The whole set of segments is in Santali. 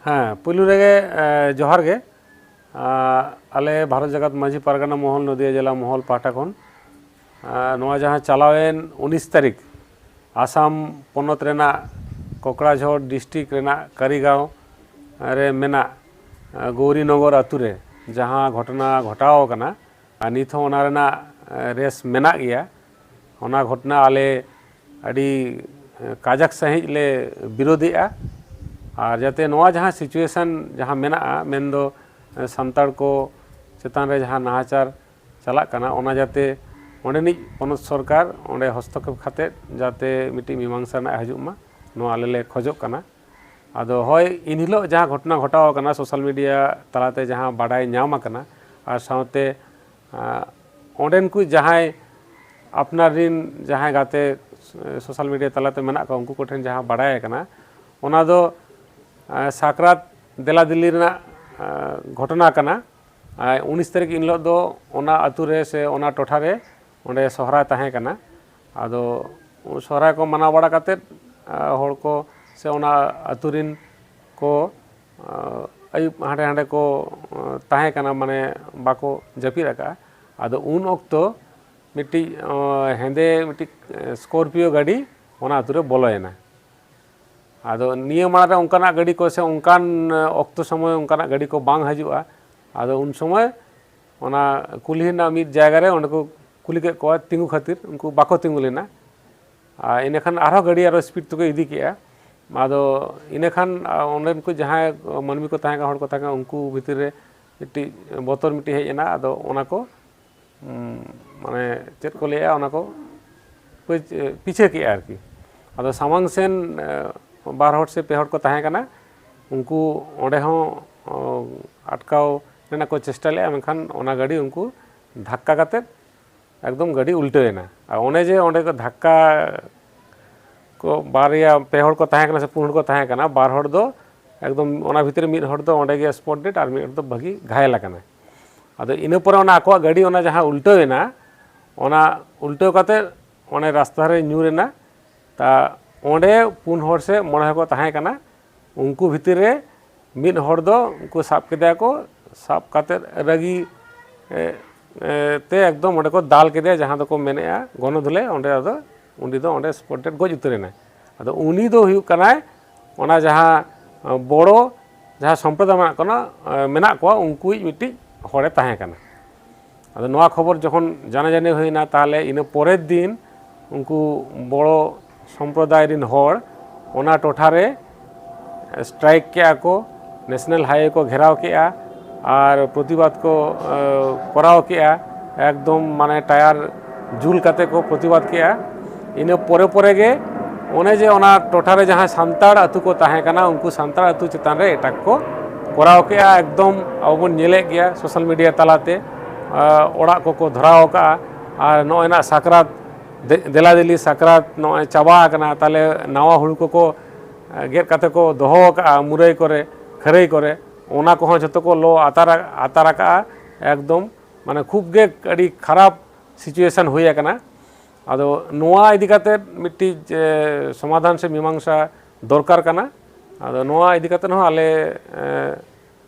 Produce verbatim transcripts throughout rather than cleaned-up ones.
ᱦᱮᱸ, ᱯᱩᱭᱞᱩ ᱨᱮᱜᱮ ᱮ, ᱡᱚᱦᱟᱨ ᱜᱮ᱾ ᱟ, ᱟᱞᱮ ᱵᱷᱟᱨᱚᱛ ᱡᱟᱠᱟᱛ ᱢᱟᱹᱡᱷᱤ ᱯᱟᱨᱜᱟᱱᱟ ᱢᱚᱦᱚᱞ ᱱᱚᱫᱤᱭᱟ ᱡᱮᱞᱟ ᱢᱚᱦᱚᱞ ᱯᱟᱦᱴᱟ ᱠᱷᱚᱱ ᱟ, ᱱᱚᱣᱟ ᱡᱟᱦᱟᱸ ᱪᱟᱞᱟᱣᱮᱱ ᱩᱱᱤᱥ ᱛᱟᱹᱨᱤᱠᱷ ᱟᱥᱟᱢ ᱯᱚᱱᱚᱛ ᱨᱮᱱᱟᱜ ᱠᱚᱠᱲᱟᱡᱷᱚᱲ ᱰᱤᱥᱴᱨᱤᱠᱴ ᱨᱮᱱᱟᱜ ᱠᱟᱨᱤᱜᱟᱸᱣ ᱨᱮ ᱢᱮᱱᱟᱜ ᱟ, ᱜᱳᱣᱨᱤᱱᱚᱜᱚᱨ ᱟᱛᱳ ᱨᱮ ᱡᱟᱦᱟᱸ ᱜᱷᱚᱴᱚᱱᱟ ᱜᱷᱚᱴᱟᱣ ᱟᱠᱟᱱᱟ, ᱟᱨ ᱱᱤᱛ ᱦᱚᱸ ᱚᱱᱟ ᱨᱮᱱᱟᱜ ᱮ, ᱨᱮᱥ ᱢᱮᱱᱟᱜ ᱜᱮᱭᱟ᱾ ᱚᱱᱟ ᱜᱷᱚᱴᱚᱱᱟ ᱟᱞᱮ ᱟᱹᱰᱤ ᱮ, ᱠᱟᱡᱟᱠ ᱥᱟᱺᱦᱤᱡ ᱞᱮ ᱵᱤᱨᱳᱫᱷᱮᱜᱼᱟ᱾ ᱟᱨ ᱡᱟᱛᱮ ᱱᱚᱣᱟ ᱡᱟᱦᱟᱸ ᱥᱤᱪᱩᱭᱮᱥᱚᱱ ᱡᱟᱦᱟᱸ ᱢᱮᱱᱟᱜᱼᱟ, ᱢᱮᱱᱫᱚ ᱮ, ᱥᱟᱱᱛᱟᱲ ᱠᱚ ᱪᱮᱛᱟᱱ ᱨᱮ ᱡᱟᱦᱟᱸ ᱱᱟᱦᱟᱪᱟᱨ ᱪᱟᱞᱟᱜ ᱠᱟᱱᱟ, ᱚᱱᱟ ᱡᱟᱛᱮ ᱚᱸᱰᱮᱱᱤᱡ ᱯᱚᱱᱚᱛ ᱥᱚᱨᱠᱟᱨ ᱚᱸᱰᱮ ᱦᱚᱥᱛᱚᱠᱷᱮᱯ ᱠᱟᱛᱮᱫ ᱡᱟᱛᱮ ᱢᱤᱫᱴᱤᱡ ᱢᱤᱢᱟᱝᱥᱟ ᱨᱮᱱᱟᱜ ᱦᱤᱡᱩᱜ ᱢᱟ, ᱱᱚᱣᱟ ᱟᱞᱮ ᱞᱮ ᱠᱷᱚᱡᱚᱜ ᱠᱟᱱᱟ᱾ ᱟᱫᱚ ᱦᱳᱭ, ᱮᱱᱦᱤᱞᱳᱜ ᱡᱟᱦᱟᱸ ᱜᱷᱚᱴᱚᱱᱟ ᱜᱷᱚᱴᱟᱣ ᱟᱠᱟᱱᱟ, ᱥᱳᱥᱟᱞ ᱢᱤᱰᱤᱭᱟ ᱛᱟᱞᱟᱛᱮ ᱡᱟᱦᱟᱸ ᱵᱟᱰᱟᱭ ᱧᱟᱢ ᱟᱠᱟᱱᱟ, ᱟᱨ ᱥᱟᱶᱛᱮ ᱟᱸ, ᱚᱸᱰᱮᱱ ᱠᱚ ᱡᱟᱦᱟᱸᱭ ᱟᱯᱱᱟᱨ ᱨᱤᱱ ᱡᱟᱦᱟᱸᱭ ᱜᱟᱛᱮ ᱥᱳᱥᱟᱞ ᱢᱤᱰᱤᱭᱟ ᱛᱟᱞᱟᱛᱮ ᱢᱮᱱᱟᱜ ᱠᱚᱣᱟ, ᱩᱱᱠᱩ ᱠᱚᱴᱷᱮᱱ ᱡᱟᱦᱟᱸ ᱵᱟᱰᱟᱭ ᱟᱠᱟᱱᱟ, ᱚᱱᱟ ᱫᱚ ᱟᱸ, ᱥᱟᱠᱨᱟᱛ ᱫᱮᱞᱟ ᱫᱮᱞᱤ ᱨᱮᱱᱟᱜ ᱟᱸ, ᱜᱷᱚᱴᱚᱱᱟ ᱠᱟᱱᱟ᱾ ᱟᱨ ᱩᱱᱤᱥ ᱛᱟᱹᱨᱤᱠᱷ ᱮᱱ ᱦᱤᱞᱳᱜ ᱫᱚ ᱚᱱᱟ ᱟᱹᱛᱩ ᱨᱮ ᱥᱮ ᱚᱱᱟ ᱴᱚᱴᱷᱟ ᱨᱮ ᱚᱸᱰᱮ ᱥᱚᱦᱨᱟᱭ ᱛᱟᱦᱮᱸ ᱠᱟᱱᱟ᱾ ᱟᱫᱚ ᱥᱚᱦᱨᱟᱭ ᱠᱚ ᱢᱟᱱᱟᱣ ᱵᱟᱲᱟ ᱠᱟᱛᱮᱫ ᱟᱸ, ᱦᱚᱲ ᱠᱚ ᱥᱮ ᱚᱱᱟ ᱟᱹᱛᱩ ᱨᱤᱱ ᱠᱚ ᱟᱸ, ᱟᱹᱭᱩᱵ ᱦᱟᱸᱰᱮ ᱦᱟᱸᱰᱮ ᱠᱚ ᱟᱸ, ᱛᱟᱦᱮᱸ ᱠᱟᱱᱟ, ᱢᱟᱱᱮ ᱵᱟᱠᱚ ᱡᱟᱹᱯᱤᱫ ᱟᱠᱟᱫᱼᱟ᱾ ᱟᱫᱚ ᱩᱱ ᱚᱠᱛᱚ ᱢᱤᱫᱴᱤᱡ ᱟᱸ, ᱦᱮᱸᱫᱮ ᱢᱤᱫᱴᱤᱡ ᱥᱠᱚᱨᱯᱤᱭᱳ ᱜᱟᱹᱰᱤ ᱚᱱᱟ ᱟᱹᱛᱩ ᱨᱮ ᱵᱚᱞᱚᱭᱮᱱᱟ᱾ ᱟᱫᱚ ᱱᱤᱭᱟᱹ ᱢᱟᱲᱟᱝ ᱨᱮ ᱚᱱᱠᱟᱱᱟᱜ ᱜᱟᱹᱰᱤ ᱠᱚ ᱥᱮ ᱚᱱᱠᱟᱱ ᱚᱠᱛᱚ ᱥᱚᱢᱚᱭ ᱚᱱᱠᱟᱱᱟᱜ ᱜᱟᱹᱰᱤ ᱠᱚ ᱵᱟᱝ ᱦᱤᱡᱩᱜᱼᱟ᱾ ᱟᱫᱚ ᱩᱱ ᱥᱚᱢᱚᱭ ᱚᱱᱟ ᱠᱩᱞᱦᱤ ᱨᱮᱱᱟᱜ ᱢᱤᱫ ᱡᱟᱭᱜᱟ ᱨᱮ ᱚᱸᱰᱮ ᱠᱚ ᱠᱩᱞᱤ ᱠᱮᱫ ᱠᱚᱣᱟ ᱛᱤᱸᱜᱩ ᱠᱷᱟᱹᱛᱤᱨ, ᱩᱱᱠᱩ ᱵᱟᱠᱚ ᱛᱤᱸᱜᱩ ᱞᱮᱱᱟ᱾ ᱟᱨ ᱤᱱᱟᱹᱠᱷᱟᱱ ᱟᱨᱦᱚᱸ ᱜᱟᱹᱰᱤ ᱟᱨᱚ ᱥᱯᱤᱰ ᱛᱮᱠᱚ ᱤᱫᱤ ᱠᱮᱜᱼᱟ᱾ ᱟᱫᱚ ᱤᱱᱟᱹᱠᱷᱟᱱ ᱟᱨ ᱚᱸᱰᱮᱱ ᱠᱚ ᱡᱟᱦᱟᱸᱭ ᱢᱟᱹᱱᱢᱤ ᱠᱚ ᱛᱟᱦᱮᱸ ᱠᱟᱱᱟ, ᱦᱚᱲ ᱠᱚ ᱛᱟᱦᱮᱸ ᱠᱟᱱᱟ, ᱩᱱᱠᱩ ᱵᱷᱤᱛᱤᱨ ᱨᱮ ᱢᱤᱫᱴᱤᱡ ᱵᱚᱛᱚᱨ ᱢᱤᱫᱴᱤᱡ ᱦᱮᱡ ᱮᱱᱟ᱾ ᱟᱫᱚ ᱚᱱᱟ ᱠᱚ ᱩᱸ, ᱢᱟᱱᱮ ᱪᱮᱫ ᱠᱚ ᱞᱟᱹᱭᱟ, ᱚᱱᱟ ᱠᱚ ᱯᱤᱪ-, ᱯᱤᱪᱷᱟᱹ ᱠᱮᱜᱼᱟ ᱟᱨᱠᱤ᱾ ᱟᱫᱚ ᱥᱟᱢᱟᱝ ᱥᱮᱱ ᱮ, ᱵᱟᱨ ᱦᱚᱲ ᱥᱮ ᱯᱮ ᱦᱚᱲ ᱠᱚ ᱛᱟᱦᱮᱸ ᱠᱟᱱᱟ, ᱩᱱᱠᱩ ᱚᱸᱰᱮ ᱦᱚᱸ ᱚ, ᱟᱴᱠᱟᱣ ᱨᱮᱱᱟᱜ ᱠᱚ ᱪᱮᱥᱴᱟ ᱞᱮᱜᱼᱟ, ᱢᱮᱱᱠᱷᱟᱱ ᱚᱱᱟ ᱜᱟᱹᱰᱤ ᱩᱱᱠᱩ ᱫᱷᱟᱠᱠᱟ ᱠᱟᱛᱮᱫ ᱮᱠᱫᱚᱢ ᱜᱟᱹᱰᱤ ᱩᱞᱴᱟᱹᱣ ᱮᱱᱟ᱾ ᱟᱨ ᱚᱱᱮ ᱡᱮ ᱚᱸᱰᱮ ᱠᱚ ᱫᱷᱟᱠᱠᱟ ᱠᱚ ᱵᱟᱨᱭᱟ, ᱯᱮ ᱦᱚᱲ ᱠᱚ ᱛᱟᱦᱮᱸ ᱠᱟᱱᱟ ᱥᱮ ᱯᱩᱱ ᱦᱚᱲ ᱠᱚ ᱛᱟᱦᱮᱸ ᱠᱟᱱᱟ, ᱵᱟᱨ ᱦᱚᱲ ᱫᱚ ᱮᱠᱫᱚᱢ ᱚᱱᱟ ᱵᱷᱤᱛᱨᱤ ᱨᱮ ᱢᱤᱫ ᱦᱚᱲ ᱫᱚ ᱚᱸᱰᱮ ᱜᱮ ᱥᱯᱚᱴ ᱰᱮᱰ ᱟᱨ ᱢᱤᱫ ᱦᱚᱲ ᱫᱚ ᱵᱷᱟᱹᱜᱤ ᱜᱷᱟᱭᱮᱞ ᱟᱠᱟᱱᱟ᱾ ᱟᱫᱚ ᱤᱱᱟᱹ ᱯᱚᱨᱮ ᱚᱱᱟ ᱟᱠᱚᱣᱟᱜ ᱜᱟᱹᱰᱤ ᱚᱱᱟ ᱡᱟᱦᱟᱸ ᱩᱞᱴᱟᱹᱣ ᱮᱱᱟ, ᱚᱱᱟ ᱩᱞᱴᱟᱹᱣ ᱠᱟᱛᱮ ᱚᱱᱮ ᱨᱟᱥᱛᱟ ᱨᱮ ᱧᱩᱨ ᱮᱱᱟ᱾ ᱛᱟ ᱚᱸᱰᱮ ᱯᱩᱱ ᱦᱚᱲ ᱥᱮ ᱢᱚᱬᱮ ᱦᱚᱲ ᱠᱚ ᱛᱟᱦᱮᱸ ᱠᱟᱱᱟ, ᱩᱱᱠᱩ ᱵᱷᱤᱛᱤᱨ ᱨᱮ ᱢᱤᱫ ᱦᱚᱲ ᱫᱚ ᱩᱱᱠᱩ ᱥᱟᱵ ᱠᱮᱫᱮᱭᱟ ᱠᱚ, ᱥᱟᱵ ᱠᱟᱛᱮᱫ ᱨᱟᱹᱜᱤ ᱮ, ᱮ, ᱛᱮ ᱮᱠᱫᱚᱢ ᱚᱸᱰᱮ ᱠᱚ ᱫᱟᱞ ᱠᱮᱫᱮᱭᱟ, ᱡᱟᱦᱟᱸ ᱫᱚᱠᱚ ᱢᱮᱱᱮᱫᱼᱟ ᱜᱚᱱᱚᱫᱷᱩᱞᱮ᱾ ᱚᱸᱰᱮ ᱟᱫᱚ ᱩᱱᱤ ᱫᱚ ᱚᱸᱰᱮ spot dead ᱜᱚᱡ ᱩᱛᱟᱹᱨ ᱮᱱᱟᱭ᱾ ᱟᱫᱚ ᱩᱱᱤ ᱫᱚ ᱦᱩᱭᱩᱜ ᱠᱟᱱᱟᱭ ᱚᱱᱟ ᱡᱟᱦᱟᱸ ᱮ, ᱵᱚᱲᱚ ᱡᱟᱦᱟᱸ ᱥᱚᱢᱯᱨᱚᱫᱟᱭ ᱢᱮᱱᱟᱜ ᱠᱚ, ᱮ, ᱢᱮᱱᱟᱜ ᱠᱚᱣᱟ, ᱩᱱᱠᱩᱭᱤᱡ ᱢᱤᱫᱴᱤᱡ ᱦᱚᱲᱮ ᱛᱟᱦᱮᱸ ᱠᱟᱱᱟ᱾ ᱟᱫᱚ ᱱᱚᱣᱟ ᱠᱷᱚᱵᱚᱨ ᱡᱚᱠᱷᱚᱱ ᱡᱟᱱᱟᱡᱟᱱᱤ ᱦᱩᱭᱱᱟ, ᱛᱟᱦᱚᱞᱮ ᱤᱱᱟᱹ ᱯᱚᱨᱮᱨ ᱫᱤᱱ ᱩᱱᱠᱩ ᱵᱚᱲᱚ ᱥᱚᱢᱯᱨᱚᱫᱟᱭ ᱨᱤᱱ ᱦᱚᱲ ᱚᱱᱟ ᱴᱚᱴᱷᱟ ᱨᱮ strike ᱠᱮᱜᱼᱟ ᱠᱚ, national highway ᱠᱚ ᱜᱷᱮᱨᱟᱣ ᱠᱮᱜᱼᱟ ᱟᱨ ᱯᱨᱚᱛᱤᱵᱟᱫᱽ ᱠᱚ, ᱮ, ᱠᱚᱨᱟᱣ ᱠᱮᱜᱼᱟ᱾ ᱮᱠᱫᱚᱢ ᱢᱟᱱᱮ ᱴᱟᱭᱟᱨ ᱡᱩᱞ ᱠᱟᱛᱮ ᱠᱚ ᱯᱨᱚᱛᱤᱵᱟᱫᱽ ᱠᱮᱜᱼᱟ᱾ ᱤᱱᱟᱹ ᱯᱚᱨᱮ ᱯᱚᱨᱮ ᱜᱮ ᱚᱱᱮ ᱡᱮ ᱚᱱᱟ ᱴᱚᱴᱷᱟ ᱨᱮ ᱡᱟᱦᱟᱸ ᱥᱟᱱᱛᱟᱲ ᱟᱹᱛᱩ ᱠᱚ ᱛᱟᱦᱮᱸ ᱠᱟᱱᱟ, ᱩᱱᱠᱩ ᱥᱟᱱᱛᱟᱲ ᱟᱹᱛᱩ ᱪᱮᱛᱟᱱ ᱨᱮ attack ᱠᱚ ᱠᱚᱨᱟᱣ ᱠᱮᱜᱼᱟ᱾ ᱮᱠᱫᱚᱢ ᱟᱵᱚ ᱵᱚᱱ ᱧᱮᱞᱮᱫ ᱜᱮᱭᱟ social media ᱛᱟᱞᱟᱛᱮ, ᱟ, ᱚᱲᱟᱜ ᱠᱚᱠᱚ ᱫᱷᱚᱨᱟᱣ ᱠᱟᱜᱼᱟ᱾ ᱟᱨ ᱱᱚᱜᱼᱚᱭ ᱱᱟᱜ ᱥᱟᱠᱨᱟᱛ ᱫᱮ-, ᱫᱮᱞᱟ ᱫᱮᱞᱤ ᱥᱟᱠᱨᱟᱛ ᱱᱚᱜᱼᱚᱭ ᱪᱟᱵᱟ ᱟᱠᱟᱱᱟ, ᱛᱟᱦᱚᱞᱮ ᱱᱟᱣᱟ ᱦᱩᱲᱩ ᱠᱚᱠᱚ, ᱮ, ᱜᱮᱫ ᱠᱟᱛᱮ ᱠᱚ ᱫᱚᱦᱚ ᱟᱠᱟᱜᱼᱟ ᱢᱩᱨᱟᱹᱭ ᱠᱚᱨᱮ, ᱠᱷᱟᱹᱨᱟᱹᱭ ᱠᱚᱨᱮ, ᱚᱱᱟ ᱠᱚᱦᱚᱸ ᱡᱷᱚᱛᱚ ᱠᱚ ᱞᱚ ᱟᱛᱟᱨ, ᱟᱛᱟᱨ ᱟᱠᱟᱜᱼᱟ᱾ ᱮᱠᱫᱚᱢ ᱢᱟᱱᱮ ᱠᱷᱩᱵ ᱜᱮ ᱟᱹᱰᱤ ᱠᱷᱟᱨᱟᱯ situation ᱦᱩᱭ ᱟᱠᱟᱱᱟ᱾ ᱟᱫᱚ ᱱᱚᱣᱟ ᱤᱫᱤ ᱠᱟᱛᱮ ᱢᱤᱫᱴᱤᱡ, ᱮ, ᱥᱚᱢᱟᱫᱷᱟᱱ ᱥᱮ ᱢᱤᱢᱟᱝᱥᱟ ᱫᱚᱨᱠᱟᱨ ᱠᱟᱱᱟ᱾ ᱟᱫᱚ ᱱᱚᱣᱟ ᱤᱫᱤ ᱠᱟᱛᱮ ᱦᱚᱸ ᱟᱞᱮ, ᱮ,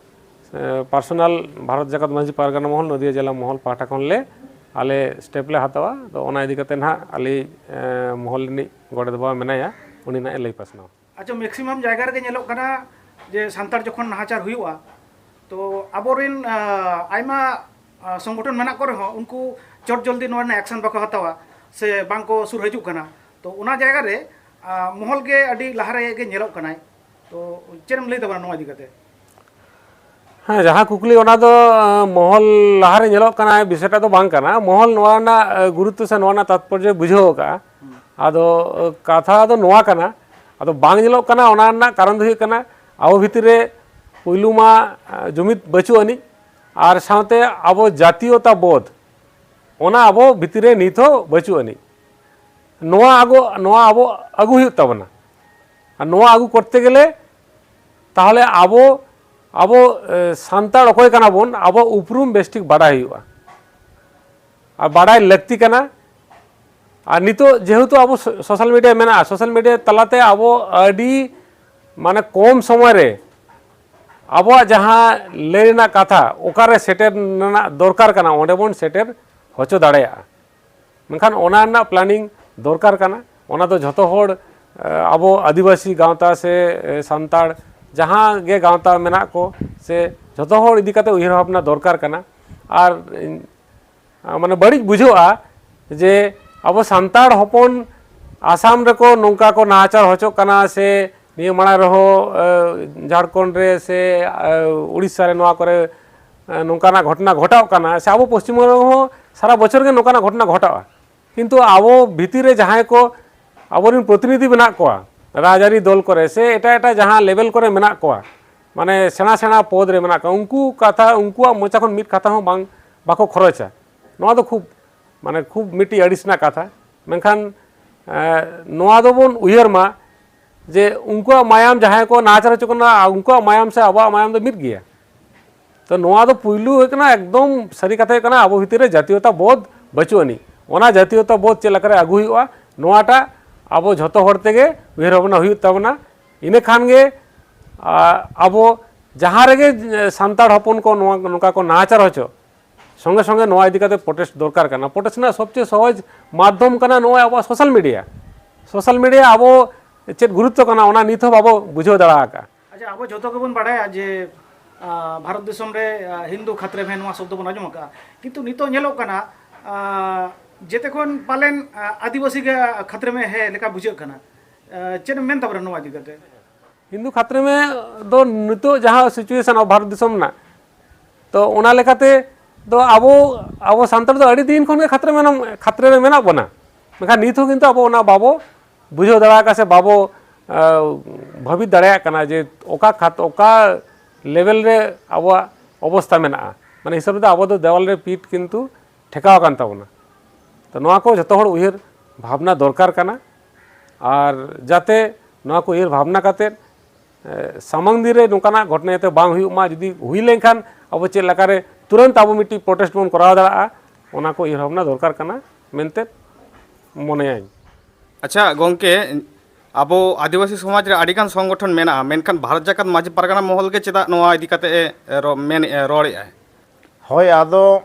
ᱮ, personal ᱵᱷᱟᱨᱚᱛ ᱡᱟᱠᱟᱛ ᱢᱟᱹᱡᱷᱤ ᱯᱟᱨᱜᱟᱱᱟ ᱢᱚᱦᱚᱞ, ᱱᱚᱫᱤᱭᱟ ᱡᱮᱞᱟ ᱢᱚᱦᱚᱞ ᱯᱟᱦᱴᱟ ᱠᱷᱚᱱ ᱞᱮ, ᱟᱞᱮ step ᱞᱮ ᱦᱟᱛᱟᱣᱟ᱾ ᱟᱫᱚ ᱚᱱᱟ ᱤᱫᱤ ᱠᱟᱛᱮ ᱱᱟᱦᱟᱜ ᱟᱞᱮ, ᱮ, ᱢᱚᱦᱚᱞ ᱨᱤᱱᱤᱡ ᱜᱚᱰᱮᱛ ᱵᱟᱵᱟ ᱢᱮᱱᱟᱭᱟ, ᱩᱱᱤ ᱱᱟᱦᱟᱜ ᱮ ᱞᱟᱹᱭ ᱯᱟᱥᱱᱟᱣᱟ᱾ ᱟᱪᱪᱷᱟ, maximum ᱡᱟᱭᱜᱟ ᱨᱮᱜᱮ ᱧᱮᱞᱚᱜ ᱠᱟᱱᱟ ᱡᱮ ᱥᱟᱱᱛᱟᱲ ᱡᱚᱠᱷᱚᱱ ᱱᱟᱦᱟᱪᱟᱨ ᱦᱩᱭᱩᱜᱼᱟ, ᱛᱚ ᱟᱵᱚᱨᱮᱱ, ᱟ, ᱟᱭᱢᱟ, ᱟ, ᱥᱚᱝᱜᱚᱴᱷᱚᱱ ᱢᱮᱱᱟᱜ ᱠᱚ ᱨᱮᱦᱚᱸ ᱩᱱᱠᱩ ᱪᱚᱴ ᱡᱚᱞᱫᱤ ᱱᱚᱣᱟ ᱨᱮᱱᱟᱜ action ᱵᱟᱠᱚ ᱦᱟᱛᱟᱣᱟ ᱥᱮ ᱵᱟᱝ ᱠᱚ ᱥᱩᱨ ᱦᱤᱡᱩᱜ ᱠᱟᱱᱟ᱾ ᱛᱚ ᱚᱱᱟ ᱡᱟᱭᱜᱟ ᱨᱮ, ᱟ, ᱢᱚᱦᱚᱞ ᱜᱮ ᱟᱹᱰᱤ ᱞᱟᱦᱟ ᱨᱮ ᱜᱮ ᱧᱮᱞᱚᱜ ᱠᱟᱱᱟᱭ᱾ ᱛᱚ ᱪᱮᱫ ᱮᱢ ᱞᱟᱹᱭ ᱛᱟᱵᱚᱱᱟ ᱱᱚᱣᱟ ᱤᱫᱤ ᱠᱟᱛᱮ? ᱦᱮᱸ, ᱡᱟᱦᱟᱸ ᱠᱩᱠᱞᱤ, ᱚᱱᱟ ᱫᱚ, ᱟ, ᱢᱚᱦᱚᱞ ᱞᱟᱦᱟᱨᱮ ᱧᱮᱞᱚᱜ ᱠᱟᱱᱟ, ᱵᱤᱥᱚᱭᱴᱟ ᱫᱚ ᱵᱟᱝ ᱠᱟᱱᱟ᱾ ᱢᱚᱦᱚᱞ ᱱᱚᱣᱟ ᱨᱮᱱᱟᱜ, ᱟ, ᱜᱩᱨᱩᱛᱛᱚ ᱥᱮ ᱱᱚᱣᱟ ᱨᱮᱱᱟᱜ ᱛᱟᱛᱯᱚᱨᱡᱚ ᱵᱩᱡᱷᱟᱹᱣ ᱟᱠᱟᱫᱼᱟ᱾ ᱦᱩᱸ᱾ ᱟᱫᱚ, ᱟ, ᱠᱟᱛᱷᱟ ᱫᱚ ᱱᱚᱣᱟ ᱠᱟᱱᱟ, ᱟᱫᱚ ᱵᱟᱝ ᱧᱮᱞᱚᱜ ᱠᱟᱱᱟ, ᱚᱱᱟ ᱨᱮᱱᱟᱜ ᱠᱟᱨᱚᱱ ᱫᱚ ᱦᱩᱭᱩᱜ ᱠᱟᱱᱟ, ᱟᱵᱚ ᱵᱷᱤᱛᱤᱨ ᱨᱮ ᱯᱩᱭᱞᱩ ᱢᱟ, ᱟ, ᱡᱩᱢᱤᱫ ᱵᱟᱹᱪᱩᱜ ᱟᱹᱱᱤᱡ, ᱟᱨ ᱥᱟᱶᱛᱮ ᱟᱵᱚ ᱡᱟᱛᱤᱭᱚᱛᱟ ᱵᱳᱫᱷ, ᱚᱱᱟ ᱟᱵᱚ ᱵᱷᱤᱛᱤᱨ ᱨᱮ ᱱᱤᱛ ᱦᱚᱸ ᱵᱟᱹᱪᱩᱜ ᱟᱹᱱᱤᱡ᱾ ᱱᱚᱣᱟ ᱟᱜᱩ, ᱱᱚᱣᱟ ᱟᱵᱚ ᱟᱹᱜᱩ ᱦᱩᱭᱩᱜ ᱛᱟᱵᱚᱱᱟ᱾ ᱟᱨ ᱱᱚᱣᱟ ᱟᱹᱜᱩ ᱠᱚᱨᱛᱮ ᱜᱮᱞᱮ ᱛᱟᱦᱚᱞᱮ ᱟᱵᱚ, ᱟᱵᱚ, ᱮ, ᱥᱟᱱᱛᱟᱲ ᱚᱠᱚᱭ ᱠᱟᱱᱟ ᱵᱚᱱ, ᱟᱵᱚ ᱩᱯᱨᱩᱢ ᱵᱮᱥ ᱴᱷᱤᱠ ᱵᱟᱰᱟᱭ ᱦᱩᱭᱩᱜᱼᱟ᱾ ᱟᱨ ᱵᱟᱰᱟᱭ ᱞᱟᱹᱠᱛᱤ ᱠᱟᱱᱟ᱾ ᱟᱨ ᱱᱤᱛᱚᱜ ᱡᱮᱦᱮᱛᱩ ᱟᱵᱚ ᱥᱳ-, social media ᱢᱮᱱᱟᱜᱼᱟ, social media ᱛᱟᱞᱟᱛᱮ ᱟᱵᱚ ᱟᱹᱰᱤ, ᱢᱟᱱᱮ, ᱠᱚᱢ ᱥᱚᱢᱚᱭ ᱨᱮ ᱟᱵᱚᱣᱟᱜ ᱡᱟᱦᱟᱸ ᱞᱟᱹᱭ ᱨᱮᱱᱟᱜ ᱠᱟᱛᱷᱟ ᱚᱠᱟᱨᱮ ᱥᱮᱴᱮᱨ ᱨᱮᱱᱟᱜ ᱫᱚᱨᱠᱟᱨ ᱠᱟᱱᱟ, ᱚᱸᱰᱮ ᱵᱚᱱ ᱥᱮᱴᱮᱨ ᱦᱚᱪᱚ ᱫᱟᱲᱮᱭᱟᱜᱼᱟ᱾ ᱢᱮᱱᱠᱷᱟᱱ ᱚᱱᱟ ᱨᱮᱱᱟᱜ ᱯᱞᱟᱱᱤᱝ ᱫᱚᱨᱠᱟᱨ ᱠᱟᱱᱟ᱾ ᱚᱱᱟ ᱫᱚ ᱡᱷᱚᱛᱚ ᱦᱚᱲ, ᱮ, ᱟᱵᱚ ᱟᱹᱫᱤᱵᱟᱹᱥᱤ ᱜᱟᱶᱛᱟ ᱥᱮ, ᱮ, ᱥᱟᱱᱛᱟᱲ ᱡᱟᱦᱟᱸ ᱜᱮ ᱜᱟᱶᱛᱟ ᱢᱮᱱᱟᱜ ᱠᱚ, ᱥᱮ ᱡᱷᱚᱛᱚ ᱦᱚᱲ ᱤᱫᱤ ᱠᱟᱛᱮ ᱩᱭᱦᱟᱹᱨ ᱵᱷᱟᱵᱽᱱᱟ ᱫᱚᱨᱠᱟᱨ ᱠᱟᱱᱟ᱾ ᱟᱨ, ᱮ, ᱢᱟᱱᱮ ᱵᱟᱹᱲᱤᱡ ᱵᱩᱡᱷᱟᱹᱜᱼᱟ ᱡᱮ ᱟᱵᱚ ᱥᱟᱱᱛᱟᱲ ᱦᱚᱯᱚᱱ ᱟᱥᱟᱢ ᱨᱮᱠᱚ ᱱᱚᱝᱠᱟ ᱠᱚ ᱱᱟᱦᱟᱪᱟᱨ ᱦᱚᱪᱚᱜ ᱠᱟᱱᱟ, ᱥᱮ ᱱᱤᱭᱟᱹ ᱢᱟᱲᱟᱝ ᱨᱮᱦᱚᱸ, ᱮ, ᱡᱷᱟᱲᱠᱷᱚᱸᱰ ᱨᱮ ᱥᱮ, ᱮ, ᱩᱲᱤᱥᱥᱟ ᱨᱮ ᱱᱚᱣᱟ ᱠᱚᱨᱮ, ᱮ, ᱱᱚᱝᱠᱟᱱᱟᱜ ᱜᱷᱚᱴᱚᱱᱟ ᱜᱷᱚᱴᱟᱜ ᱠᱟᱱᱟ, ᱥᱮ ᱟᱵᱚ ᱯᱚᱥᱪᱤᱢ ᱵᱚᱝᱜᱚ ᱨᱮᱦᱚᱸ ᱥᱟᱨᱟ ᱵᱚᱪᱷᱚᱨ ᱜᱮ ᱱᱚᱝᱠᱟᱱᱟᱜ ᱜᱷᱚᱴᱚᱱᱟ ᱜᱷᱚᱴᱟᱜᱼᱟ᱾ ᱠᱤᱱᱛᱩ ᱟᱵᱚ ᱵᱷᱤᱛᱤᱨ ᱨᱮ ᱡᱟᱦᱟᱸᱭ ᱠᱚ ᱟᱵᱚᱨᱮᱱ ᱯᱨᱚᱛᱤᱱᱤᱫᱷᱤ ᱢᱮᱱᱟᱜ ᱠᱚᱣᱟ, ᱨᱟᱡᱽᱟᱹᱨᱤ ᱫᱚᱞ ᱠᱚᱨᱮ ᱥᱮ ᱮᱴᱟᱜ ᱮᱴᱟᱜ ᱡᱟᱦᱟᱸ ᱞᱮᱵᱮᱞ ᱠᱚᱨᱮ ᱢᱮᱱᱟᱜ ᱠᱚᱣᱟ, ᱢᱟᱱᱮ ᱥᱮᱬᱟ ᱥᱮᱬᱟ ᱯᱚᱫᱽ ᱨᱮ ᱢᱮᱱᱟᱜ ᱠᱚᱣᱟ, ᱩᱱᱠᱩ ᱠᱟᱛᱷᱟ, ᱩᱱᱠᱩᱣᱟᱜ ᱢᱚᱪᱟ ᱠᱷᱚᱱ ᱢᱤᱫ ᱠᱟᱛᱷᱟ ᱦᱚᱸ ᱵᱟᱝ, ᱵᱟᱠᱚ ᱠᱷᱚᱨᱚᱪᱟ᱾ ᱱᱚᱣᱟ ᱫᱚ ᱠᱷᱩᱵ, ᱢᱟᱱᱮ ᱠᱷᱩᱵ ᱢᱤᱫᱴᱤᱡ ᱟᱹᱲᱤᱥ ᱨᱮᱱᱟᱜ ᱠᱟᱛᱷᱟ᱾ ᱢᱮᱱᱠᱷᱟᱱ, ᱮ, ᱱᱚᱣᱟ ᱫᱚᱵᱚᱱ ᱩᱭᱦᱟᱹᱨ ᱢᱟ ᱡᱮ ᱩᱱᱠᱩᱣᱟᱜ ᱢᱟᱭᱟᱢ, ᱡᱟᱦᱟᱸᱭ ᱠᱚ ᱱᱟᱦᱟᱪᱟᱨ ᱦᱚᱪᱚ ᱠᱟᱱᱟ, ᱩᱱᱠᱩᱣᱟᱜ ᱢᱟᱭᱟᱢ ᱥᱮ ᱟᱵᱚᱣᱟᱜ ᱢᱟᱭᱟᱢ ᱫᱚ ᱢᱤᱫ ᱜᱮᱭᱟ᱾ ᱛᱚ ᱱᱚᱣᱟ ᱫᱚ ᱯᱩᱭᱞᱩ ᱦᱩᱭᱩᱜ ᱠᱟᱱᱟ, ᱮᱠᱫᱚᱢ ᱥᱟᱹᱨᱤ ᱠᱟᱛᱷᱟ ᱦᱩᱭᱩᱜ ᱠᱟᱱᱟ, ᱟᱵᱚ ᱵᱷᱤᱛᱤᱨ ᱨᱮ ᱡᱟᱛᱤᱭᱚᱛᱟ ᱵᱳᱫᱷ ᱵᱟᱹᱪᱩᱜ ᱟᱹᱱᱤᱡ᱾ ᱚᱱᱟ ᱡᱟᱛᱤᱭᱚᱛᱟ ᱵᱳᱫᱷ ᱪᱮᱫ ᱞᱮᱠᱟᱨᱮ ᱟᱹᱜᱩ ᱦᱩᱭᱩᱜᱼᱟ, ᱱᱚᱣᱟᱴᱟᱜ ᱟᱵᱚ ᱡᱷᱚᱛᱚ ᱦᱚᱲ ᱛᱮᱜᱮ ᱩᱭᱦᱟᱹᱨ ᱵᱷᱟᱵᱽᱱᱟ ᱦᱩᱭᱩᱜ ᱛᱟᱵᱚᱱᱟ᱾ ᱤᱱᱟᱹ ᱠᱷᱟᱱ ᱜᱮ, ᱟ, ᱟᱵᱚ ᱡᱟᱦᱟᱸ ᱨᱮᱜᱮ, ᱮ, ᱥᱟᱱᱛᱟᱲ ᱦᱚᱯᱚᱱ ᱠᱚ ᱱᱚᱣᱟ, ᱱᱚᱝᱠᱟ ᱠᱚ ᱱᱟᱦᱟᱪᱟᱨ ᱦᱚᱪᱚ, ᱥᱚᱸᱜᱮ ᱥᱚᱸᱜᱮ ᱱᱚᱣᱟ ᱤᱫᱤ ᱠᱟᱛᱮ ᱯᱨᱚᱴᱮᱥᱴ ᱫᱚᱨᱠᱟᱨ ᱠᱟᱱᱟ᱾ ᱯᱨᱚᱴᱮᱥᱴ ᱨᱮᱱᱟᱜ ᱥᱚᱵᱪᱮᱭᱮ ᱥᱚᱦᱚᱡ ᱢᱟᱫᱽᱫᱷᱚᱢ ᱠᱟᱱᱟ ᱱᱚᱜᱼᱚᱭ ᱟᱵᱚᱣᱟᱜ ᱥᱳᱥᱟᱞ ᱢᱤᱰᱤᱭᱟ᱾ ᱥᱳᱥᱟᱞ ᱢᱤᱰᱤᱭᱟ ᱟᱵᱚ ᱪᱮᱫ ᱜᱩᱨᱩᱛᱛᱚ ᱠᱟᱱᱟ, ᱚᱱᱟ ᱱᱤᱛ ᱦᱚᱸ ᱵᱟᱵᱚ ᱵᱩᱡᱷᱟᱹᱣ ᱫᱟᱲᱮ ᱟᱠᱟᱫᱼᱟ᱾ ᱟᱪᱪᱷᱟ, ᱟᱵᱚ ᱡᱷᱚᱛᱚ ᱜᱮᱵᱚᱱ ᱵᱟᱲᱟᱭᱟ ᱡᱮ, ᱟ, ᱵᱷᱟᱨᱚᱛ ᱫᱤᱥᱚᱢ ᱨᱮ, ᱟ, ᱦᱤᱱᱫᱩ ᱠᱷᱟᱛᱨᱮ ᱢᱮ, ᱱᱚᱣᱟ ᱥᱚᱵᱫᱚ ᱵᱚᱱ ᱟᱸᱡᱚᱢ ᱟᱠᱟᱫᱼᱟ, ᱠᱤᱱᱛᱩ ᱱᱤᱛᱚᱜ ᱧᱮᱞᱚᱜ ᱠᱟᱱᱟ, ᱟ, ᱡᱮᱛᱮ ᱠᱷᱚᱱ ᱯᱟᱞᱮᱱ, ᱟ, ᱟᱹᱫᱤᱵᱟᱹᱥᱤ ᱜᱮ ᱠᱷᱟᱛᱨᱮ ᱢᱮ ᱦᱮ ᱞᱮᱠᱟ ᱵᱩᱡᱷᱟᱹᱜ ᱠᱟᱱᱟ᱾ ᱟ, ᱪᱮᱫ ᱮᱢ ᱢᱮᱱ ᱛᱟᱵᱚᱱᱟ ᱱᱚᱣᱟ ᱤᱫᱤ ᱠᱟᱛᱮ? ᱦᱤᱱᱫᱩ ᱠᱷᱟᱛᱨᱮ ᱢᱮ ᱫᱚ ᱱᱤᱛᱚᱜ ᱡᱟᱦᱟᱸ ᱥᱤᱪᱩᱭᱮᱥᱚᱱ ᱟᱵᱚ ᱵᱷᱟᱨᱚᱛ ᱫᱤᱥᱚᱢ ᱨᱮᱱᱟᱜ, ᱛᱚ ᱚᱱᱟ ᱞᱮᱠᱟᱛᱮ ᱫᱚ ᱟᱵᱚ, ᱟᱵᱚ ᱥᱟᱱᱛᱟᱲ ᱫᱚ ᱟᱹᱰᱤ ᱫᱤᱱ ᱠᱷᱚᱱ ᱜᱮ ᱠᱷᱟᱛᱨᱮ ᱢᱮᱱᱟᱜ, ᱠᱷᱟᱛᱨᱮ ᱨᱮ ᱢᱮᱱᱟᱜ ᱵᱚᱱᱟ᱾ ᱢᱮᱱᱠᱷᱟᱱ ᱱᱤᱛ ᱦᱚᱸ ᱠᱤᱱᱛᱩ ᱟᱵᱚ ᱚᱱᱟ ᱵᱟᱵᱚ ᱵᱩᱡᱷᱟᱹᱣ ᱫᱟᱲᱮ ᱟᱠᱟᱫ ᱥᱮ ᱵᱟᱵᱚ, ᱟ, ᱵᱷᱟᱹᱵᱤᱛ ᱫᱟᱲᱮᱭᱟᱜ ᱠᱟᱱᱟ ᱡᱮ ᱚᱠᱟ ᱠᱷᱟᱛ-, ᱚᱠᱟ ᱞᱮᱵᱮᱞ ᱨᱮ ᱟᱵᱚᱣᱟᱜ ᱚᱵᱚᱥᱛᱟ ᱢᱮᱱᱟᱜᱼᱟ᱾ ᱢᱟᱱᱮ ᱦᱤᱥᱟᱹᱵ ᱨᱮᱫᱚ ᱟᱵᱚ ᱫᱚ ᱫᱮᱣᱟᱞ ᱨᱮ ᱯᱤᱴ ᱠᱤᱱᱛᱩ ᱴᱷᱮᱠᱟᱣ ᱟᱠᱟᱱ ᱛᱟᱵᱚᱱᱟ᱾ ᱛᱚ ᱱᱚᱣᱟ ᱠᱚ ᱡᱷᱚᱛᱚ ᱦᱚᱲ ᱩᱭᱦᱟᱹᱨ ᱵᱷᱟᱵᱽᱱᱟ ᱫᱚᱨᱠᱟᱨ ᱠᱟᱱᱟ᱾ ᱟᱨ ᱡᱟᱛᱮ ᱱᱚᱣᱟ ᱠᱚ ᱩᱭᱦᱟᱹᱨ ᱵᱷᱟᱵᱽᱱᱟ ᱠᱟᱛᱮᱫ, ᱮ, ᱥᱟᱢᱟᱝ ᱫᱤᱱ ᱨᱮ ᱱᱚᱝᱠᱟᱱᱟᱜ ᱜᱷᱚᱴᱚᱱᱟ ᱡᱟᱛᱮ ᱵᱟᱝ ᱦᱩᱭᱩᱜ ᱢᱟ᱾ ᱡᱩᱫᱤ ᱦᱩᱭ ᱞᱮᱱᱠᱷᱟᱱ ᱟᱵᱚ ᱪᱮᱫ ᱞᱮᱠᱟᱨᱮ ᱛᱩᱨᱟᱹᱱᱛ ᱟᱵᱚ ᱢᱤᱫᱴᱤᱡ ᱯᱨᱚᱴᱮᱥᱴ ᱵᱚᱱ ᱠᱚᱨᱟᱣ ᱫᱟᱲᱮᱭᱟᱜᱼᱟ, ᱚᱱᱟ ᱠᱚ ᱩᱭᱦᱟᱹᱨ ᱵᱷᱟᱵᱽᱱᱟ ᱫᱚᱨᱠᱟᱨ ᱠᱟᱱᱟ ᱢᱮᱱᱛᱮ ᱢᱚᱱᱮᱭᱟᱹᱧ᱾ ᱟᱪᱪᱷᱟ ᱜᱚᱢᱠᱮ, ᱟᱵᱚ ᱟᱹᱫᱤᱵᱟᱹᱥᱤ ᱥᱚᱢᱟᱡᱽ ᱨᱮ ᱟᱹᱰᱤᱜᱟᱱ ᱥᱚᱝᱜᱚᱴᱷᱚᱱ ᱢᱮᱱᱟᱜᱼᱟ, ᱢᱮᱱᱠᱷᱟᱱ ᱵᱷᱟᱨᱚᱛ ᱡᱟᱠᱟᱛ ᱢᱟᱹᱡᱷᱤ ᱯᱟᱨᱜᱟᱱᱟ ᱢᱚᱦᱚᱞ ᱜᱮ ᱪᱮᱫᱟᱜ ᱱᱚᱣᱟ ᱤᱫᱤ ᱠᱟᱛᱮ ᱮ, ᱨᱚ-, ᱢᱮᱱᱮᱫᱼᱟ, ᱨᱚᱲᱮᱫᱼᱟᱭ? ᱦᱳᱭ, ᱟᱫᱚ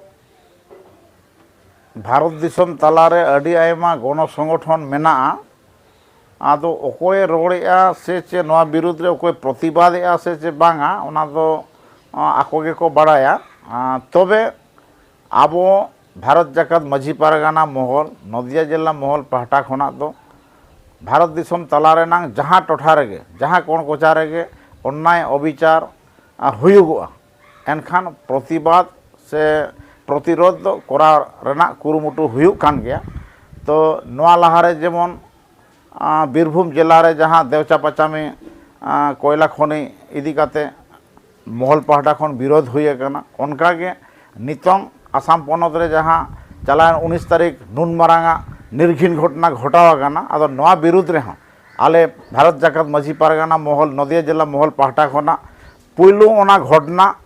ᱵᱷᱟᱨᱚᱛ ᱫᱤᱥᱚᱢ ᱛᱟᱞᱟᱨᱮ ᱟᱹᱰᱤ ᱟᱭᱢᱟ ᱜᱚᱱᱚ ᱥᱚᱝᱜᱚᱴᱷᱚᱱ ᱢᱮᱱᱟᱜᱼᱟ᱾ ᱟᱫᱚ ᱚᱠᱚᱭᱮ ᱨᱚᱲᱮᱫᱼᱟ ᱥᱮ ᱪᱮᱫ, ᱱᱚᱣᱟ ᱵᱤᱨᱩᱫᱽ ᱨᱮ ᱚᱠᱚᱭ ᱯᱨᱚᱛᱤᱵᱟᱫᱮᱜᱼᱟ ᱥᱮ ᱪᱮᱫ ᱵᱟᱝᱟ, ᱚᱱᱟ ᱫᱚ ᱟᱠᱚ ᱜᱮᱠᱚ ᱵᱟᱲᱟᱭᱟ᱾ ᱛᱚᱵᱮ ᱟᱵᱚ ᱵᱷᱟᱨᱚᱛ ᱡᱟᱠᱟᱛ ᱢᱟᱹᱡᱷᱤ ᱯᱟᱨᱜᱟᱱᱟ ᱢᱚᱦᱚᱞ, ᱱᱚᱫᱤᱭᱟ ᱡᱮᱞᱟ ᱢᱚᱦᱚᱞ ᱯᱟᱦᱴᱟ ᱠᱷᱚᱱᱟᱜ ᱫᱚ ᱵᱷᱟᱨᱚᱛ ᱫᱤᱥᱚᱢ ᱛᱟᱞᱟ ᱨᱮᱱᱟᱝ ᱡᱟᱦᱟᱸ ᱴᱚᱴᱷᱟ ᱨᱮᱜᱮ, ᱡᱟᱦᱟᱸ ᱠᱚᱬ ᱠᱚᱪᱟ ᱨᱮᱜᱮ ᱚᱱᱱᱟᱭ ᱚᱵᱤᱪᱟᱨ ᱦᱩᱭᱩᱜᱚᱜᱼᱟ, ᱮᱱᱠᱷᱟᱱ ᱯᱨᱚᱛᱤᱵᱟᱫᱽ ᱥᱮ ᱯᱨᱚᱛᱤᱨᱳᱫᱷ ᱫᱚ ᱠᱚᱨᱟᱣ ᱨᱮᱱᱟᱜ ᱠᱩᱨᱩᱢᱩᱴᱩ ᱦᱩᱭᱩᱜ ᱠᱟᱱ ᱜᱮᱭᱟ᱾ ᱛᱚ ᱱᱚᱣᱟ ᱞᱟᱦᱟᱨᱮ ᱡᱮᱢᱚᱱ ᱵᱤᱨᱵᱷᱩᱢ ᱡᱮᱞᱟ ᱨᱮ ᱡᱟᱦᱟᱸ ᱫᱮᱣᱪᱟ ᱯᱟᱪᱟᱢᱤ ᱠᱚᱭᱞᱟ ᱠᱷᱚᱱᱤ ᱤᱫᱤ ᱠᱟᱛᱮ ᱢᱚᱦᱚᱞ ᱯᱟᱦᱴᱟ ᱠᱷᱚᱱ ᱵᱤᱨᱳᱫᱷ ᱦᱩᱭ ᱟᱠᱟᱱᱟ, ᱚᱱᱠᱟᱜᱮ ᱱᱤᱛᱚᱝ ᱟᱥᱟᱢ ᱯᱚᱱᱚᱛ ᱨᱮ ᱡᱟᱦᱟᱸ ᱪᱟᱞᱟᱣᱮᱱ ᱩᱱᱤᱥ ᱛᱟᱹᱨᱤᱠᱷ ᱱᱩᱱ ᱢᱟᱨᱟᱝᱟᱜ ᱱᱤᱨᱜᱷᱤᱱ ᱜᱷᱚᱴᱚᱱᱟ ᱜᱷᱚᱴᱟᱣ ᱟᱠᱟᱱᱟ, ᱟᱫᱚ ᱱᱚᱣᱟ ᱵᱤᱨᱩᱫᱽ ᱨᱮᱦᱚᱸ ᱟᱞᱮ ᱵᱷᱟᱨᱚᱛ ᱡᱟᱠᱟᱛ ᱢᱟᱹᱡᱷᱤ ᱯᱟᱨᱜᱟᱱᱟ ᱢᱚᱦᱚᱞ, ᱱᱚᱫᱤᱭᱟ ᱡᱮᱞᱟ ᱢᱚᱦᱚᱞ ᱯᱟᱦᱴᱟ ᱠᱷᱚᱱᱟᱜ ᱯᱩᱭᱞᱩ ᱚᱱᱟ ᱜᱷᱚᱴᱚᱱᱟ